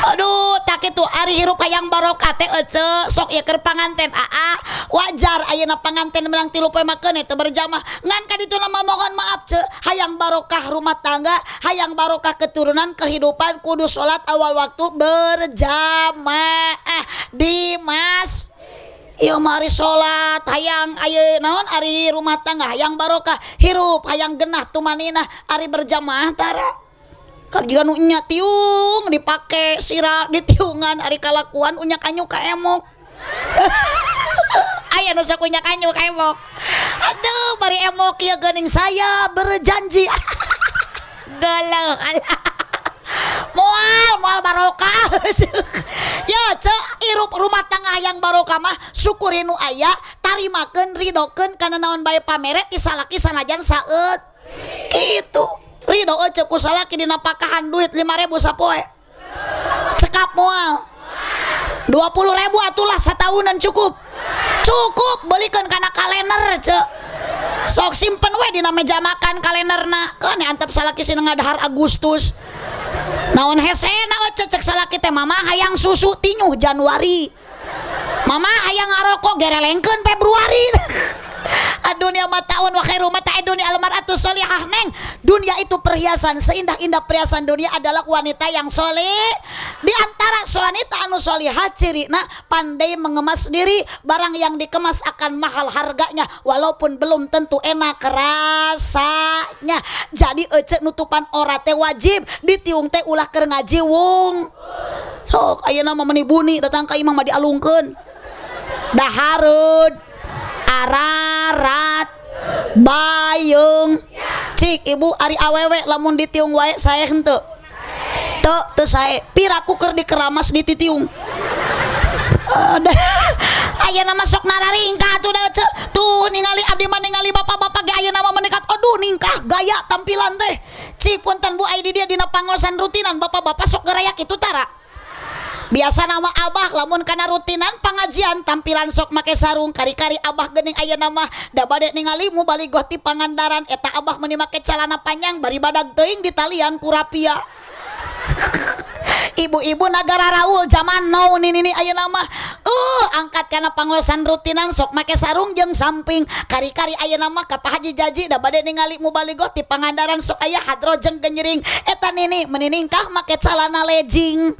aduh tak kitu ari hirup hayang barokah teh ece sok ieu keur panganten aa wajar ayeuna panganten menang 3 poe makeun teu berjamaah ngan ka ditu mah mohon maaf ce hayang barokah rumah tangga hayang barokah keturunan kehidupan kudu salat awal waktu berjamaah di mas ieu mah ari salat hayang ayeuna naon ari rumah tangga hayang barokah hirup hayang genah tumaninah ari berjamaah tara kan juga nu nya tiung dipake sirah ditiungan ari kalakuan unyak anyuk ka emok. Aya nu sok unyak anyuk ka emok. Aduh bari emok ieu geuning saya berjanji. Geuleuh alah. Moal moal barokah. Ya cek hirup rumah tangga hayang barokah mah syukuri nu aya tarimakeun ridokeun kana naon bae pamere ti salaki sanajan saeut kitu. Ridho ece ku salaki dinapakahan duit 5.000 sapoe cekap moal 20.000 atulah satahunan cukup cukup belikan kana kalender ce sok simpen we dina meja makan kalenderna keun antep salaki sina ngadahar Agustus naon hesena ece cek salaki teh mama hayang susu tinyuh Januari mama hayang ngarokok gerelengkeun Februari. Dunia mataun wa khairu mata'i dunia almar'atu sholihah neng. Dunia itu perhiasan, seindah-indah perhiasan dunia adalah wanita yang soleh. Di antara wanita anu solihah cirina pandai mengemas diri, barang yang dikemas akan mahal harganya walaupun belum tentu enak rasanya. Jadi ece nutupan ora teh wajib, ditiung teh ulah keur ngaji wung. Sok ayeuna mah meuni buni datang ka imah mah dialungkeun. Dahareud ararat bayung cik ibu ari awewe lamun ditiung wae sae henteu teu teu sae piraku keur dikeramas dititiung. Ayeuna mah sok nararingkah atuh da ceu tuh ningali abdi mah ningali bapak-bapak ge ayeuna mah meningkat aduh ningkah gaya tampilan teh cik punten bu ai di dieu dina pangosan rutinan bapak-bapak sok gerayak kitu tara. Biasa nama abah lamun kana rutinan pengajian tampilan sok make sarung kari-kari abah geuning ayeuna mah da bade ningali mubaligoh ti Pangandaran eta abah meuni make calana panjang bari badag teuing ditalian ku rapia. Ibu-ibu nagara raul zaman now nini ayeuna mah angkat kana pangosan rutinan sok make sarung jeung samping kari-kari ayeuna mah ka Pak Haji Jaji da bade ningali mubaligoh ti Pangandaran sok aya hadro jeung genyering eta nini meniningkah make calana legging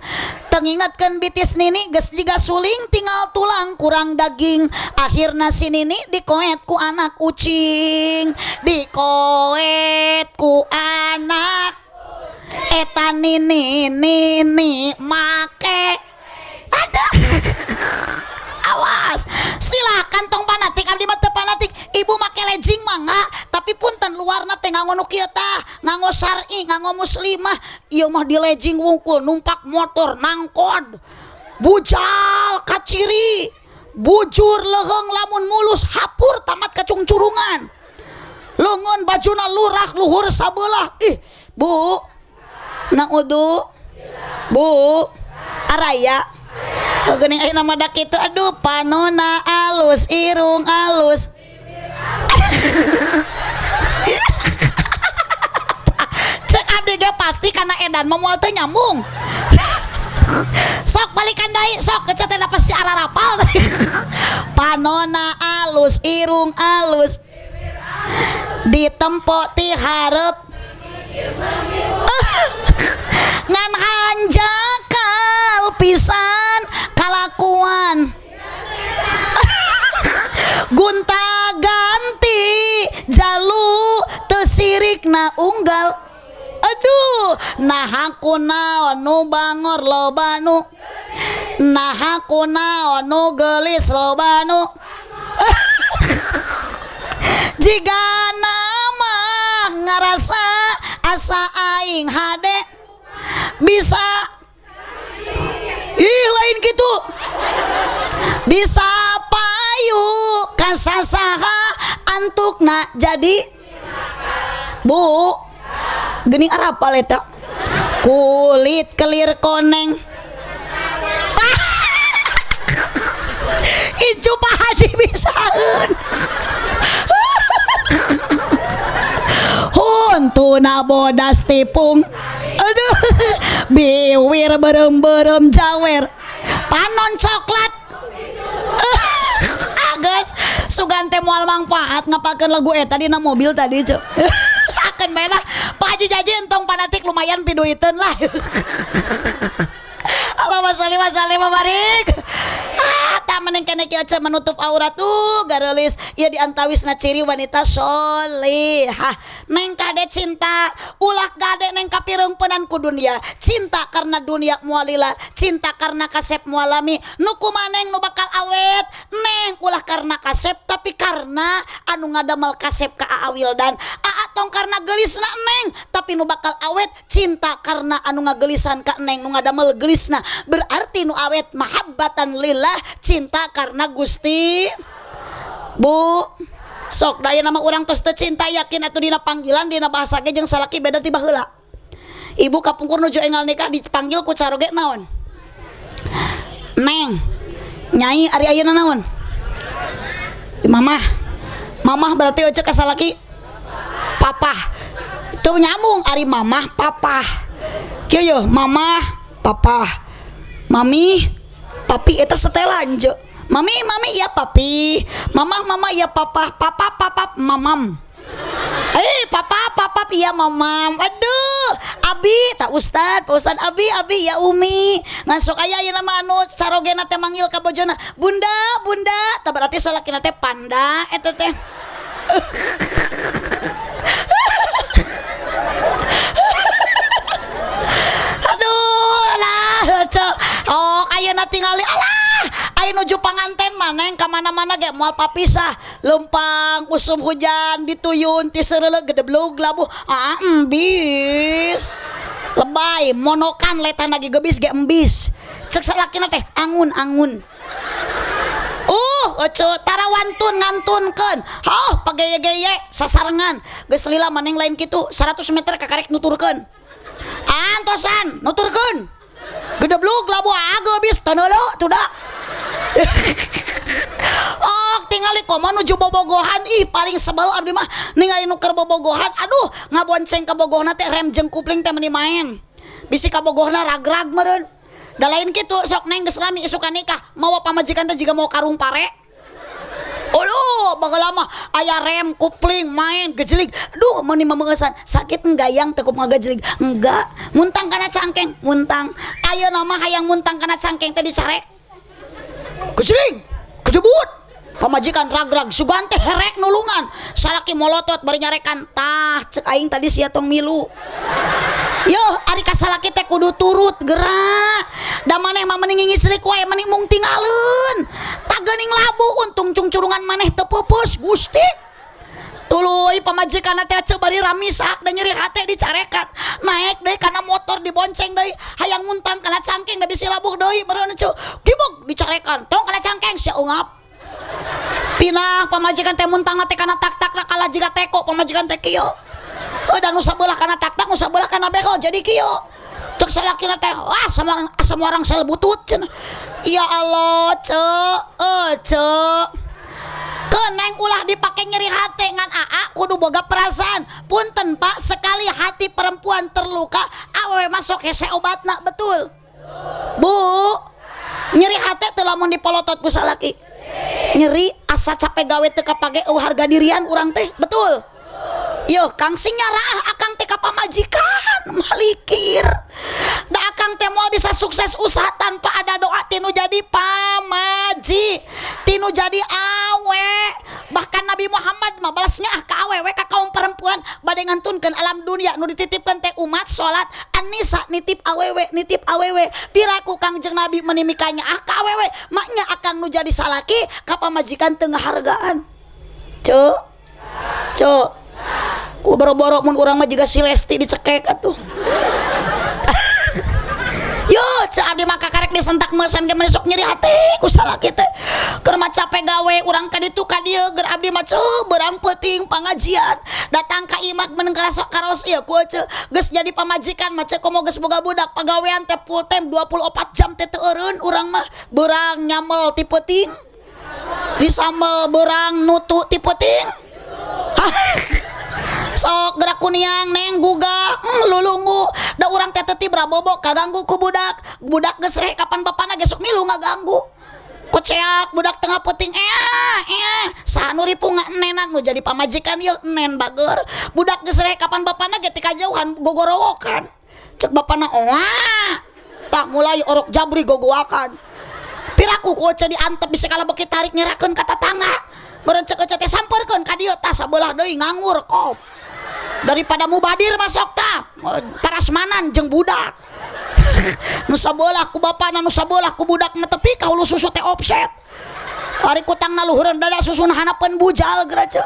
tengingatkeun bitis nini geus jiga suling tinggal tulang kurang daging akhirna si nini dikoet ku anak ucing dikoet ku anak eta nini nini make ada. Awas silakan tong fanatik abdi mah teu fanatik ibu make legging mangga tapi punten luarna teh nganggo nu kieu tah nganggo syar'i nganggo muslimah ieu mah di legging wungkul numpak motor nangkod bujal kaciri bujur leuheung lamun mulus hapur tamat kacungcurungan leungeun bajuna lurah luhur sabelah ih bu naudu bu araya geuning ayeuna mah da kitu aduh panona alus irung alus. Abdi ge pasti kana edan mah moal teu nyambung. Sok balikan deui, sok kecet teh pasti ararapal. Panona alus, irung alus, ditempo ti hareup ngan hanjakal pisan kalakuan gunta ganti jalu teu sirikna unggal. Aduh, nah aku naon nu bangor loba nu, nah aku naon nu geulis loba nu. Jika nama ngarasa asa aing hade bisa ih lain gitu bisa payu kasasaha antukna jadi bu geuning arapal eta kulit kelir koneng. Incu Pak Haji bisaeun. Huntuna bodas tipung. Aduh, biwir berem-berem jawer panon coklat. Agus sugan teh moal mangfaat ngapakeun lagu eta dina mobil tadi ceu. Akan bae lah Pak Haji jaji entong panatik lumayan piduiteun lah. Allahumma sholli wa sallim wa barik. Ah, tah mending keneh kieu ceu menutup aurat tuh gareulis ieu diantawisna ciri wanita sholihah. Neng kade cinta ulah gade neng kapireungpeunan ku dunia. Cinta karena dunia mualila, cinta karena kasep mualami. Nu kumaneng nu bakal awet neng ulah karena kasep tapi karena anu ngadamel kasep ka Aa Wildan. Aa tong karena geulisna neng tapi nu bakal awet cinta karena anu ngageulisan ka neng nu ngadamel geulisna. Berarti nu awet mahabbatan lillah, cinta karena Gusti. Bu sok daya nama urang tos teu cinta yakin atuh dina panggilan dina bahasa ge jeung salaki beda ti baheula. Ibu kapungkur nuju enggal nikah dipanggil ku caroge naon? Neng. Nyai ari ayeuna naon? Mamah. Mamah berarti euceu ka salaki papah. Teu nyambung ari mamah papah. Kieu yeuh mamah papah. Mami papi eta setelan je. Mami mami ya papi, mamah mama ya papa, papa papa mamam. Papa papa ya mamam. Aduh, abi tak ustad, pak ustad abi abi ya umi. Ngan sok aya ayeuna mah anu carogena teh manggil ka bojona, bunda bunda, tah berarti salakina teh panda eta teh. Aduh lah, cok. Oh, ayeuna tingali alah, aya nuju panganten mah neng ka mana-mana ge moal papisah. Lempang usum hujan dituyun ti seureuleuh gedeblug labuh. Ah, embis. Lebay monokan letana ge gebis ge embis. Cek salakina teh angun-angun. Ece tarawantun ngantunkeun. Hah, pageye-geye sasarengan. Geus lila maneng lain kitu 100 meter kakarek nuturkeun. Antosan nuturkeun. Gedeblug labuh ageubis teu tuda. Oh, tingali komo nuju bobogohan ih paling sebel abdi mah ningali nu keur bobogohan. Aduh, ngabonceng ka bogohna teh rem jeung kupling teh meuni main. Bisi ka bogohna ragrag meureun. Da lain kitu sok neng geus lami isukan nikah, mawa pamajikan teh jiga mau karung pare. Uluh, baheula mah aya rem kupling main gejelig. Duh, meuni mameueusan sakit enggayang teu kumaha gejelig. Enggak, muntang kana cangkeng, muntang. Ayeuna mah hayang muntang kana cangkeng teh dicarek. Gejelig, gedebut. Pamajikan ragrag sugan teh herek nulungan. Salaki molotot bari nyarekan, tah cek aing tadi sia tong milu. Yo, ari ka salaki teh kudu turut gerak. Da maneh mah mending ngiclik wae mending mung tingaleun. Tah geuning labu untung cungcurungan maneh teu peupeus Gusti. Tuluy pamajikanna teh ceu bari ramisak da nyeri hate dicarekan. Naek deui kana motor dibonceng deui, hayang muntang kana cangkeng da bisi labuh deui meureun ceu. Gibog dicarekan, tong kana cangkeng sia eungap. Pinah pamajikan teh muntangna teh kana tak-tak kalah jiga teko pamajikan teh kieu. Dan nu sabelah kana tak-tak nu sabelah kana behel jadi kieu. Cek salakina teh wah semua orang sel butut cenah. Ya Allah ceu ceu. Keneng ulah dipake make nyeri hate ngan aa kudu boga perasaan. Punten, Pak, sekali hati perempuan terluka, awewe masuk hese obatna. Betul, Bu? Nyeri hate teu lamun dipolotot ku salaki? Nyeri, asa capek gawe teu kapage, euweuh harga dirian urang teh. Betul? Yo, Kang, sing nyaraah akang teh ka pamajikan malikir. Da akang teh moal bisa sukses usaha tanpa ada doa tinu jadi pamaji, tinu jadi awe. Bahkan Nabi Muhammad mah balasnya ah ka awewe, ka kaum perempuan, bade ngantunkeun alam dunia nu dititipkeun teh umat, salat An-Nisa nitip awewe, nitip awewe. Piraku Kangjeng Nabi menimikanya ah ka awewe, maknya akang nu jadi salaki ka pamajikan teu ngahargaan. Cuk. Cuk. Ku boro-boro mun urang mah jiga si Lesti dicekek atuh. Yo, cek abdi mah kakarek disentak meusan ge meuni sok nyeri hati ku salaki teh. Keur mah capek gawe urang ka ditu ka dieu, ger abdi mah ceu beurang peuting pangajian. Datang ka imah meunang karasa karaos ieu ku ceu. Geus jadi pamajikan mah ceu, komo geus boga budak, pagawean teh full time 24 jam teh teu eureun urang mah. Beurang nyamel ti peuting. Disambel beurang nutu ti peuting. Sok gerak kuniang neng gugah, lulungu da urang teh teu bobo kaganggu ku budak. Budak geus reh kapan bapana ge sok milu ngaganggu, koceak budak tengah peuting, eh eh saha nu ripunga enenan nu jadi pamajikan ieu enen bager. Budak geus reh kapan bapana ge ti kajauhan gogorowokan, cek bapana oa tah mulai orok jabri gogoakan. Piraku ku ece diantep bisa kalah beki tarik nyerakeun ka tatangga meureun, cek ece teh sampeurkeun ka dieu tah sabelah deui nganggur kop daripada mubadir masuk tah parasmanan jeung budak nu sabelah ku bapana, nu sabelah ku budak, na tepi ka hulu susu teh offset. Ari kutangna luhureun dada, susuna hanapeun bujal geura ce.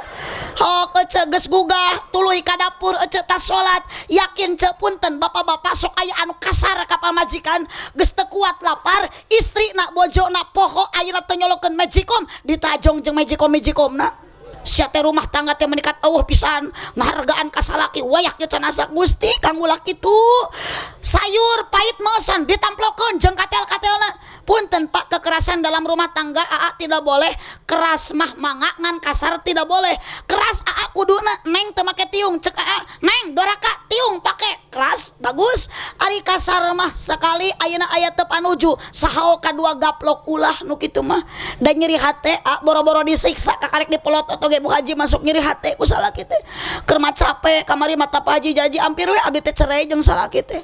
Hok ece geus gugah tuluy ka dapur ece tas salat. Yakin ce, punten bapak-bapak, sok aya anu kasar ka pamajikan, geus teu kuat lapar, istri nak bojona poho ayeuna teu nyolokeun magicom, ditajong jeung magicom magicomna. Sia teh rumah tangga teh menikat eueuh pisan ngahargaan ka salaki wayak ge can asak Gusti kang ulah kitu. Sayur pait meusan ditamplokeun jeung katel-katelna. Punten, Pak, kekerasan dalam rumah tangga aa tidak boleh. Keras mah mangga, ngan kasar tidak boleh. Keras aa kuduna, neng teu make tiung, cek aa neng doraka tiung pake keras bagus. Ari kasar mah sekali ayeuna aya teu panuju sahao kadua gaplok, ulah nu kitu mah dan nyeri hate a boro-boro disiksa kakarek dipelot oge. Bu Haji, masuk nyeri hate ku salaki teh keur mah capek kamari mata Pak Haji jaji hampir we abdi teh cerai jeung salaki teh.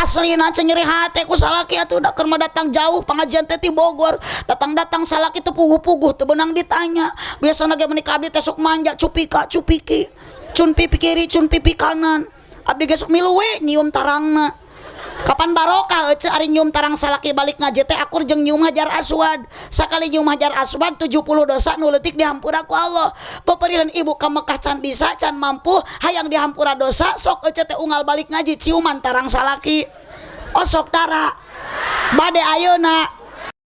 Aslina teh nyeri hate ku salaki atuh da keur mah datang jauh pengajian teh ti Bogor, datang-datang salaki teh puguh-puguh teu beunang ditanya. Biasana ge meuni ka abdi teh sok manja, cupika cupiki, cun pipi kiri, cun pipi kanan, abdi ge sok milu we nyium tarangna. Kapan barokah ece ari nyium tarang salaki balik ngaji teh akur jeung nyium hajar aswad. Sakali nyium hajar aswad 70 dosa nu leutik dihampura ku Allah. Peperihan ibu ka Mekah can bisa, can mampu, hayang dihampura dosa, sok ece teh unggal balik ngaji ciuman tarang salaki. Osok tara bade ayeuna.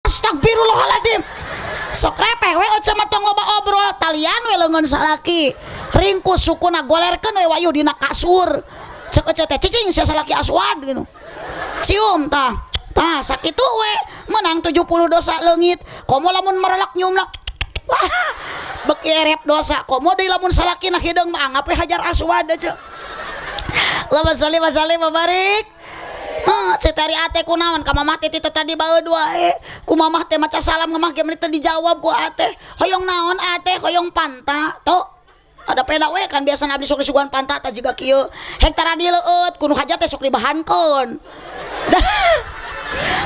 Astagfirullahaladzim, sok repeh we ece mah, tong loba obrol, talian we leungeun salaki, ringkus sukuna, golerkeun we wayuh dina kasur, cek ece teh cicing sia salaki aswad gitu, cium tah tah sakitu we menang 70 dosa leungit. Komo lamun merelak nyiumna, wah beki erep dosa. Komo deui lamun salakina hideung mah anggap we hajar aswad aja. Allahumma sholli wa sallim wa barik. Hah, setari ate kunaon ka mamah teh tadi baeud wae. Ku mamah teh maca salam ngemah ge teu dijawab ku ate. Hoyong naon ate? Hoyong panta. Tuh. Ada peda we kan biasa abdi sok disuguhan panta tah jiga kieu. Hektara dileueut ku nu hajat teh sok dibahankeun.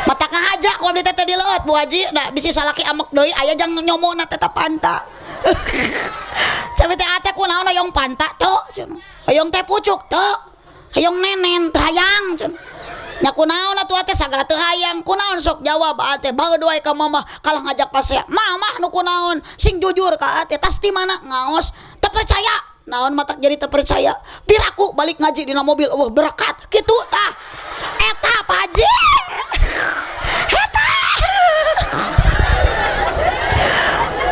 Mata ngahaja ku abdi teh teu dileueut, Bu Haji, da bisi salaki amek deui aya jang nyomona teh panta. Sampai teh ate kunaon hoyong panta tuh cenah. Hoyong teh pucuk tuh. Hoyong nenen teu hayang cenah. Nya kunaon atuh ate sagala teu hayang, kunaon sok jawab ate, baeud wae ka mama kalah ngajak pasea. Mamah nu kunaon sing jujur ka ate, tas di mana ngaos teu percaya. Naon matak jadi teu percaya? Piraku balik ngaji dina mobil eueuh berkat kitu tah. Eta Pak Haji. Eta.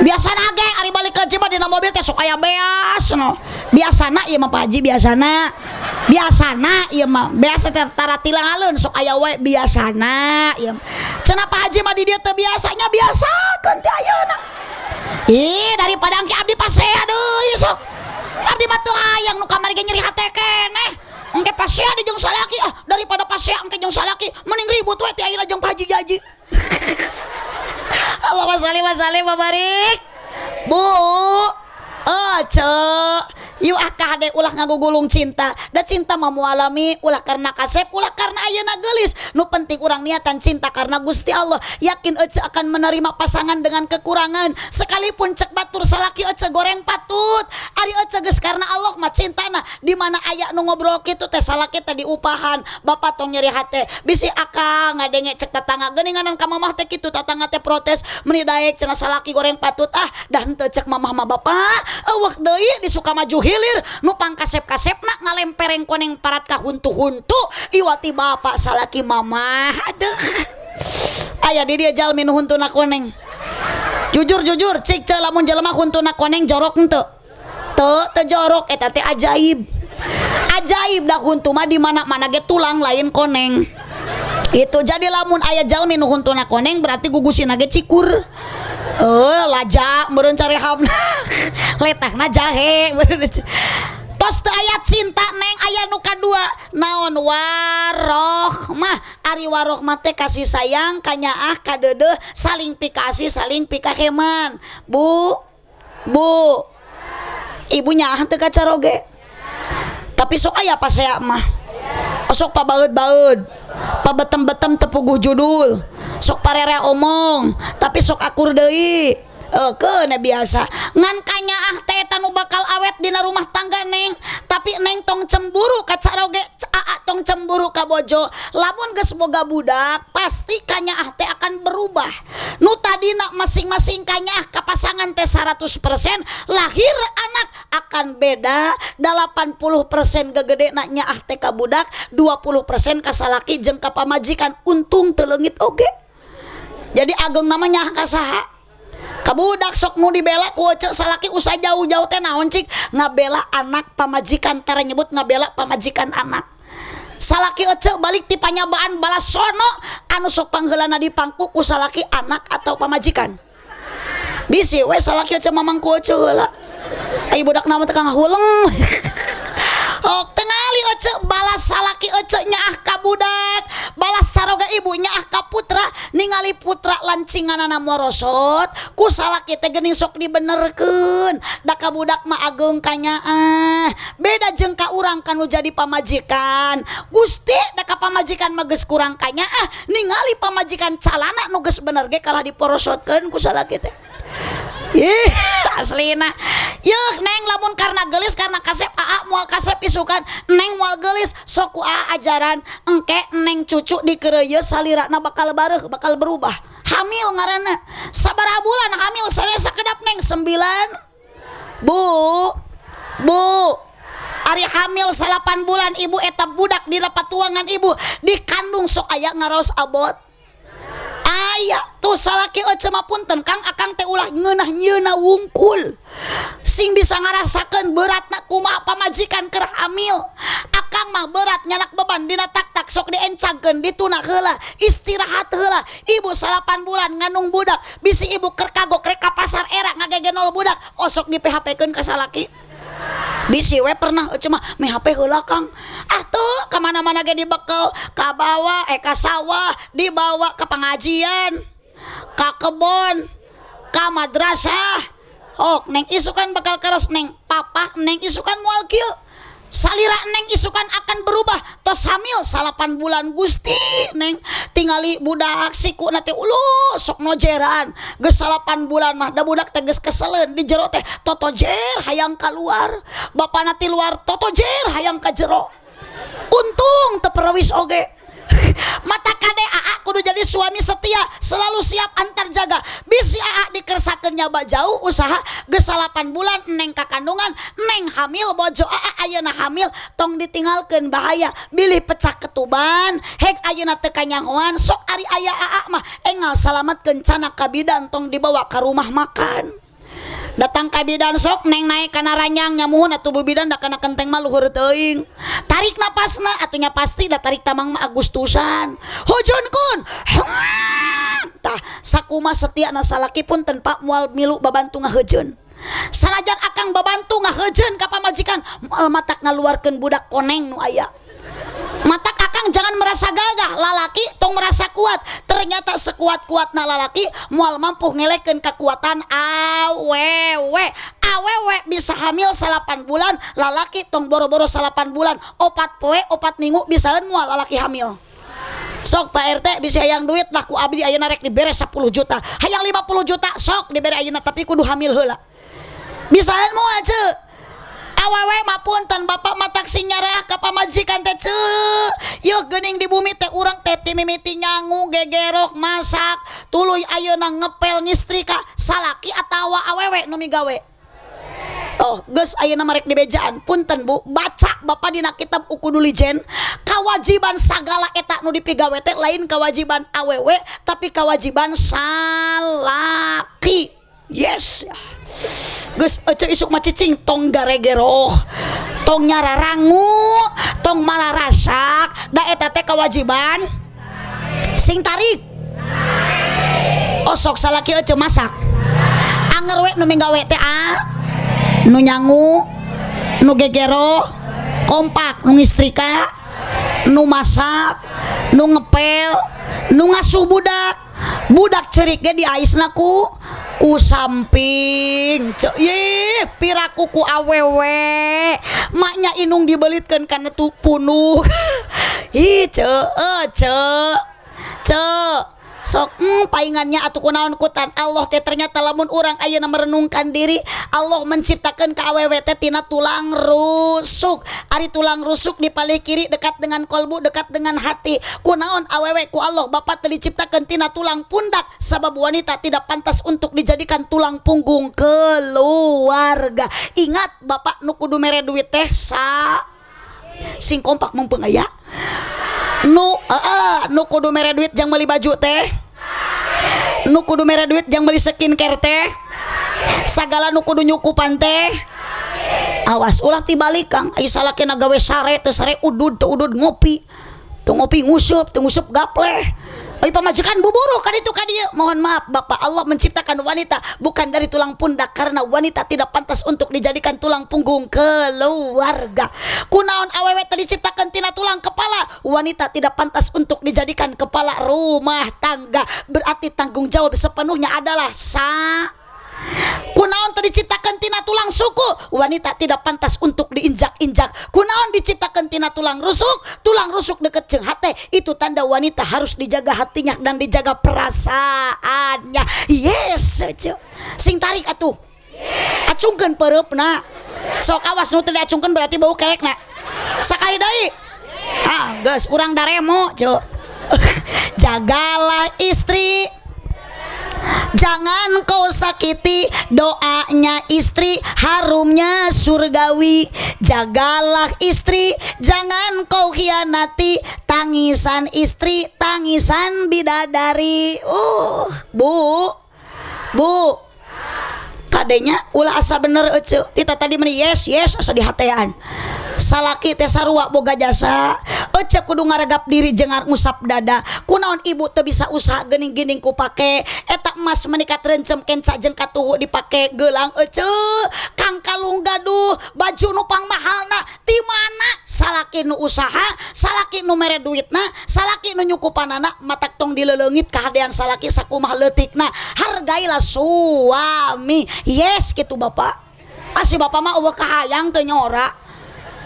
Biasana ge ari balik ngaji mah dina mobil teh sok aya beas no. Biasana ieu mah Pak Haji, biasana. Biasana ieu mah biasa teh tara tilangalun sok aya wae biasana ieu. Cenah Pak Haji mah di dieu teu biasanya, biasakeun teh ayeuna. Ih, daripada engke abdi pasea deui sok. Abdi mah teu hayang nu kamari ge nyeri hate keneh. Engke pasea di jeung salaki, ah, daripada pasea engke jeung salaki mending ribut we ti ayeuna jeung Pak Haji Jaji. Allahumma sholli wa sallim wa barik. Bu, oh, cek. Yuk ah, kade ulah ngagugulung cinta. Da cinta mah mualami, ulah karena kasep, ulah karena ayeuna geulis. Nu penting urang niatan cinta karena Gusti Allah. Yakin ece akan menerima pasangan dengan kekurangan. Sekalipun cek batur salaki ece goreng patut. Ari ece geus karena Allah mah cintana. Di mana aya nu ngobrol kitu teh, salaki teh diupahan. Bapak tong nyeri hate. Bisi akang ngadenge cek tetangga geuninganan ka mamah teh kitu, tetangga teh protes meuni daek cenah salaki goreng patut, ah dah henteu cek mamah mah bapak eueuh deui di Sukamaju Hilir nu pangkasep-kasepna ngalempereng koneng parat ka huntu-huntu iwati bapak salaki mamah. Aduh, aya di dia jalmi nu huntuna koneng? Jujur, jujur, cik ce, lamun jelema huntuna koneng jorok henteu? Teu, teu jorok eta teh, ajaib, ajaib. Dah huntu mah di mana-mana ge tulang, lain koneng itu. Jadi lamun aya jalmi nu huntuna koneng berarti gugusina ge cikur, eh, laja meureun carehamna, letahna jahe meureun. Tos teu aya cinta, neng, aya nu kadua naon? Warohmah. Ari warohmah teh kasih sayang, kanyaah, kadeudeuh, saling pikasih, saling pikaheman. Bu, bu, ibu nyaah teu ka caroge? Tapi sok aya pasea mah, sok pabaeud-baeud, pabetem-betem, teu puguh judul, sok parere omong, tapi sok akur deui. Keun biasa ngan kanyaah teh eta nu bakal awet dina rumah tangga, neng. Tapi neng tong cemburu ka caroge, aa tong cemburu ka bojo. Lamun geus boga budak pasti kanyaah teh akan berubah. Nu tadina masing-masing kanyaah ka pasangan teh 100%, lahir anak akan beda 80%. Gegede na nyaah teh ka budak, 20% ka salaki jeung ka pamajikan. Untung teu leungit oge. Jadi ageng namanya ka saha? Ka budak. Sok nu dibela ku ece salaki usah jauh-jauh teh naon cik? Ngabela anak pamajikan, tara nyebut ngabela pamajikan anak. Salaki ece balik ti panyabaan balas sono, anu sok pangheulana dipangku ku salaki anak atau pamajikan? Bisi we salaki ece mamangku ece heula. Ai budak nama teh ngahuleng. Oh, tengali ece balas salaki ece nyaah ka budak, balas saroga ibu nyaah ka putra. Ningali putra lancinganana morosot ku salaki teh geuning sok dibenerkeun. Da ka budak mah ageng kanyaah, beda jeung ka urang kanu jadi pamajikan. Gusti, da ka pamajikan mah geus kurang kanyaah, ningali pamajikan calana nu geus bener ge kalah diporosotkeun ku salaki teh. Ih, aslina. Yeuh, neng, lamun karena gelis, karena kasep, aa moal kasep isukan, neng moal gelis. Sok ku aa ajaran, engke neng cucu dikeureuyeun salirana bakal bareuh, bakal berubah. Hamil ngaranna. Sabaraha bulan hamil saya sakedap, neng? 9. Bu, bu, ari hamil 9 bulan ibu, eta budak di patuangan ibu dikandung sok aya ngaraos abot? Aya tuh salaki ece mah. Punten kang, akang teh ulah ngeunah nyeuna wungkul, sing bisa ngarasakeun beratna kumaha pamajikan keur hamil. Akang mah berat nyanak beban dina tak-tak, sok diencagkeun, dituna heula, istirahat heula. Ibu 9 bulan ngandung budak, bisi ibu keur kagok rek ka pasar era ngagegenol budak, osok di PHP keun ka salaki. Bisi we pernah ece mah me HP heula, Kang. Ah, tuh kemana-mana ge dibekel, ka bawa eh ka sawah dibawa, ke pengajian, ka kebon, ka madrasah. Oh, neng isukan bakal keros, neng. Papa neng isukan moal kieu, salira neng isukan akan berubah. Tos hamil 9 bulan, Gusti, neng, tingali budak siku nanti ulu sok nojeran. Geus 9 bulan mah da budak teh geus keseleun di jero teh, totojer hayang keluar. Bapak nanti luar, totojer hayang ka jero. Untung teu perewis oge. Mata kade aa kudu jadi suami setia, selalu siap antar jaga, bisi aa dikersakeun nyaba jauh usaha. Geus 9 bulan neng kakandungan, neng hamil, bojo aa ayeuna hamil, tong ditinggalkeun, bahaya bilih pecah ketuban. Hek ayeuna teu kanyahoan, sok ari aya aa mah engal salametkeun cana ka bidan, tong dibawa ka rumah makan. Datang ka bidan, sok neng naik kana ranjang, nyamuhun atuh bu bidan, da kana kenteng mah luhur teuing. Tarik napasna atunya, pasti da tarik tamang mah Agustusan. Hujun kun. Tah, sakuma setia na salaki, punten Pak, moal milu babantu ngaheujeun. Sanajan akang babantu ngaheujeun ka pamajikan, moal matak ngaluarkeun budak koneng nu aya. Matak akang jangan merasa gagah, lalaki tong merasa kuat. Ternyata sekuat-kuatna lalaki moal mampu ngelekeun kekuatan awewe. Awewe bisa hamil 9 bulan, lalaki tong boro-boro 9 bulan, 4 poe 4 minggu bisaeun moal lalaki hamil? Sok Pak RT, bisa hayang duit lah ku abdi ayeuna rek dibere 10 juta, hayang 50 juta, sok dibere ayeuna, tapi kudu hamil heula. Bisaeun moal, Ceu? Awewe mah, punten Bapak, matak sing nyarah ka pamajikan teh, Ceu. Yeuh, geuning di bumi teh urang teh ti mimiti nyangu, gegerok, masak, tuluy ayeuna ngepel, ngistrika, salaki atawa awewe nu migawe? Oh, geus, ayeuna marek dibejaan. Punten Bu, baca Bapak dina kitab Uqudul Lijen, kewajiban sagala eta nu dipigawe teh lain kewajiban awewe, tapi kewajiban salaki. Yes. Geus, ece isuk mah cicing, tong garegeroh, tong nyararangu, tong mararasak, da eta teh kewajiban. Sing tarik. Oh, sok salaki ece masak. Anger we nu minggawe teh a nu nyangu, nu gegero, kompak, nu ngistrika, nu masak, nu ngepel, nu ngasuh budak. Budak cerik ge diaisna ku samping. Cek, ye, piraku ku awewe maknya inung dibelitkeun kana tu punuk. Ih, cek, eh, cek, cek, sok paingannya atuh kunaon kutan Allah teh. Ternyata lamun urang ayeuna merenungkan diri, Allah menciptakan ka awewe teh tina tulang rusuk. Ari tulang rusuk di paling kiri, dekat dengan kolbu, dekat dengan hati. Kunaon awewe ku Allah, Bapak, teh diciptakan tina tulang pundak? Sabab wanita tidak pantas untuk dijadikan tulang punggung keluarga. Ingat Bapak, nu kudu mere duit teh sa sing kompak, mumpung aya nu kudu mere duit jang meuli baju teh, nu kudu mere duit jang meuli skincare teh, sagala nu kudu nyukupan teh. Awas ulah tibalik, Kang. Ai salaki gawe sare teu sare, udud teu udud, ngopi teu ngopi, nguseup teu nguseup, gapleh. Ai pamajikan buburu kan itu ka dieu. Mohon maaf Bapak, Allah menciptakan wanita bukan dari tulang pundak karena wanita tidak pantas untuk dijadikan tulang punggung keluarga. Kunaon awewe teh diciptakan tina tulang kepala? Wanita tidak pantas untuk dijadikan kepala rumah tangga. Berarti tanggung jawab sepenuhnya adalah sa. Kunaon teu diciptakan tina tulang suku? Wanita tidak pantas untuk diinjak-injak. Kunaon diciptakan tina tulang rusuk? Tulang rusuk deket jeung hate. Itu tanda wanita harus dijaga hatinya dan dijaga perasaannya. Yes, ceu. Sing tarik atuh. Acungkeun peureupna. Sok, awas, nu teu diacungkeun berarti bau kelekna. Sakali deui. Ah, geus urang daremo, ceu. Jagalah istri, jangan kau sakiti, doanya istri harumnya surgawi. Jagalah istri, jangan kau khianati, tangisan istri tangisan bidadari. Bu, Bu, kadenya ulah asa bener ece. Tita tadi meni yes yes, asa dihatean. Salaki teh sarua boga jasa. Ece kudu ngaregap diri jeung ngusap dada. Kunaon ibu teu bisa usaha geuning-geuning ku pake eta emas menikat rencem kenca jeung katuhu dipake gelang ece, kang kalung gaduh, baju nu pangmahalna ti mana? Salaki nu usaha, salaki nu mere duitna, salaki nu nyukupanana. Matak tong dileleungit kahadean salaki sakumaha leutikna. Hargailah suami. Yes, gitu Bapak. Asih Bapak mah euweuh kahayang teu nyora.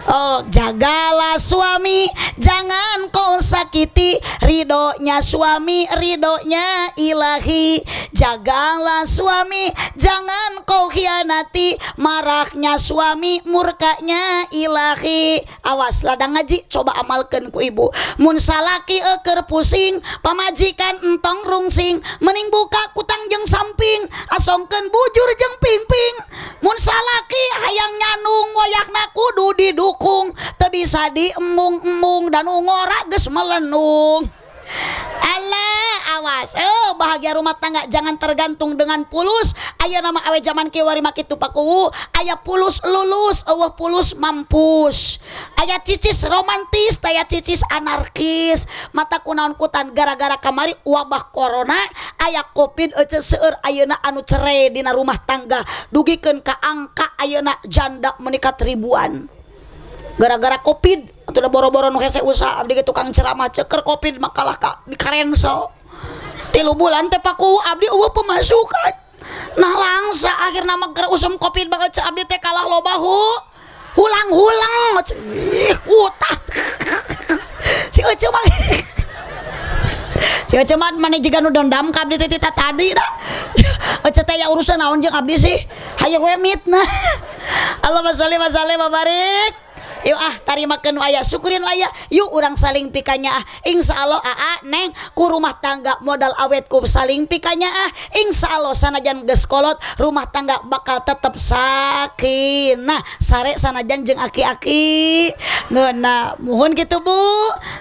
Oh, jagalah suami, jangan kau sakiti, ridhonya suami, ridhonya ilahi. Jagalah suami, jangan kau khianati, marahnya suami, murkanya ilahi. Awas, ladang ngaji, coba amalkan ku ibu. Mun salaki eker pusing, pamajikan entong rungsing, mending buka kutang jeung samping, asongkeun bujur jeung pingping. Mun salaki hayang nyanung, wayahna kudu didukung, teu bisa diembung-embung dan ngora geus melenung. Alah, awas. Oh, bahagia rumah tangga jangan tergantung dengan pulus. Aya nama awe zaman kiwari mah kitu, Pakuwu. Aya pulus lulus, euweuh pulus mampus. Aya cicis romantis, aya cicis anarkis. Mata kunaon kutan gara-gara kamari wabah corona, aya Covid, ece, seueur ayeuna anu cerai dina rumah tangga. Dugikeun ka angka ayeuna janda meningkat ribuan. Gara-gara Covid, atuh da boro-boro nu hese usaha, abdi ge tukang ceramah ceker Covid makalah ka di cancel. 3 bulan teh, Paku, abdi euweuh pemasukan. Nah, langsa akhirna mah keur usum Covid banget abdi teh kalah loba hulang-hulang. Ih, utah. Si Ece mah, si Ece mah mana jiga nu dendam ka abdi teh tita tadi dah. Ece teh ya urusan naon jeung abdi sih? Hayu we mitnah. Allahumma sholli wa sallim wa barik. Yuk ah, tarimakeun nu aya, syukurin nu aya. Yuk urang saling pikanyaah. Insya Allah, aa, neng, ku rumah tangga modal awet ku saling pikanyaah. Insya Allah sanajan geus kolot, rumah tangga bakal tetep sakinah sare sanajan jeung aki-aki ngeuna. Muhun gitu, Bu.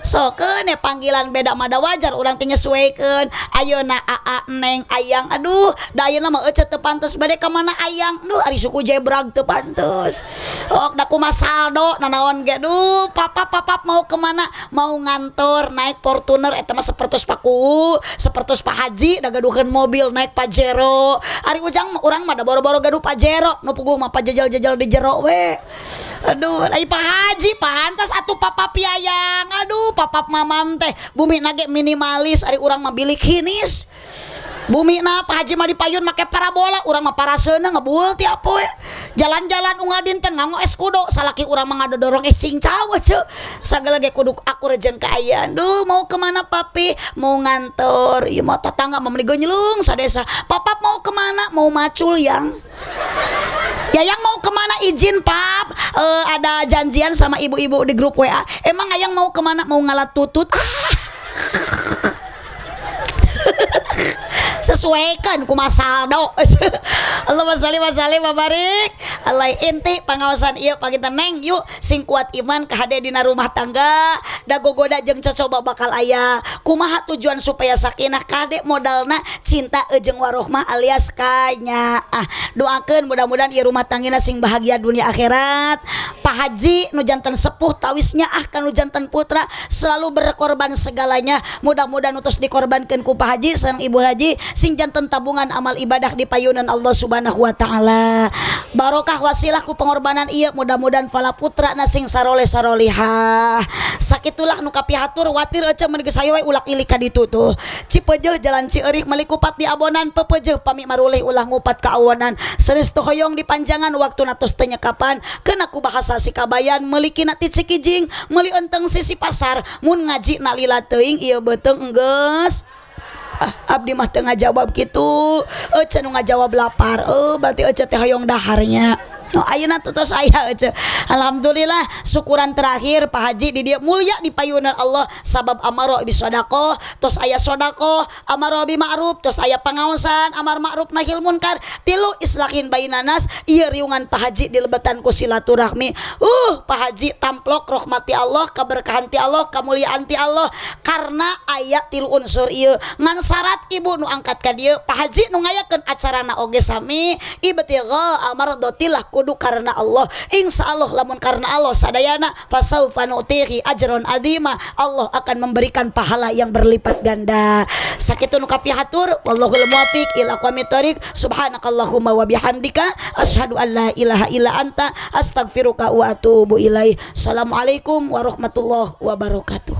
Sokeun ya, panggilan beda mah da wajar, urang teh nyesuaikeun. Ayeuna aa, neng, ayang, aduh, da ayeuna mah ece teu pantes bade ka mana ayang. Duh, ari suku jebrag teu pantes. Oh, da kumaha saldo nanaon ge. Duh, papa, papa mau kemana? Mau ngantor naik Fortuner. Eta mah sapertos Paku, sapertos Pak Haji da gaduheun mobil naik Pajero. Ari ujang mah, urang mah da boro-boro gaduh Pajero, nu puguh mah pajejel-jejel di jero we. Aduh, ari Pak Haji pantas atuh papa piayang. Aduh, papap mamam teh bumi nage minimalis, ari urang mah bilik hinis. Bumi na Pak Haji mah dipayun make parabola, urang mah paraseuna ngebul tiap poe. Jalan-jalan unggal dinten nganggo Escudo, salaki urang mah ngadodorong es cincau ce. Sagala ge kudu akur jeung kaayaan. Duh, mau kemana papi? Mau ngantor. Ieu mah tetangga mah meuni genyelung sadesa. Papa mau kemana? Mau macul yang. Yayang mau kemana? Izin, pap. Ada janjian sama ibu-ibu di grup WA. Emang ayang mau kemana? Mau ngalat tutut. Ah. Sesuaikan ku saldo. Allahumma sholli wa sallim wa barik. Allah, inti pangaosan ieu panginten, neng, yuk sing kuat iman kahade dina rumah tangga, da gogoda jeung cocoba bakal aya. Kumaha tujuan supaya sakinah? Kade modalna cinta jeung warohmah alias kanyaah. Doakeun mudah-mudahan ieu rumah tanggina sing bahagia dunia akhirat. Pak Haji nu janten sepuh tawisnya ah kanu janten putra selalu berkorban segalanya. Mudah-mudahan utus dikorbankeun ku Pak Haji sareng Ibu Haji sing janten tabungan amal ibadah di payunan Allah Subhanahu wa taala. Barokah wasilah ku pengorbanan ieu, mudah-mudahan fala putra na sing saroleh sarolihah. Sakitulah nu kapihatur. Watir ece mun geus hayu we ulak ilik ka ditu tuh. Cipeujeuh jalan Cieurik meuli kupat di abonan, pepeujeuh pami marulih ulah ngupat ka awonan. Sanes teu hoyong dipanjangan waktu tos teu nyekapan. Keuna ku bahasa si kabayan, meuli kina ti Cikijing, meuli enteng sisi pasar, mun ngaji na lila teuing ieu beuteung enggeus. Ah, abdi mah teu ngajawab kitu. Ece nu ngajawab lapar. Oh, berarti ece teh hoyong daharnya. No, ayeuna tutos aya ece. Alhamdulillah, syukuran terakhir Pak Haji di dieu mulia di payunan Allah sabab amaro bi sedekah, tos aya sedekah, amaro bi ma'ruf, tos aya pangaosan amar ma'ruf nahil munkar, tilu islahin bainanas. Ieu riungan Pak Haji dilebetan ku silaturahmi. Pak Haji tamplok rahmati Allah, keberkahan ti Allah, kemuliaan ti Allah karena aya tilu unsur ieu. Ngan syarat ibu nu angkat ka dieu, Pak Haji nu ngayakeun acarana oge sami ibtigha amardotillah, kudu karena Allah. Insya Allah lamun karena Allah sadayana, fasaufa nu'tihi ajron azima, Allah akan memberikan pahala yang berlipat ganda. Sakitu nu kapihatur, wallahul muwaffiq ila aqwamit thoriq. Subhanakallahumma wa bihamdika, asyhadu an la ilaha illa anta, astaghfiruka wa atubu ilaih. Assalamualaikum warahmatullahi wabarakatuh.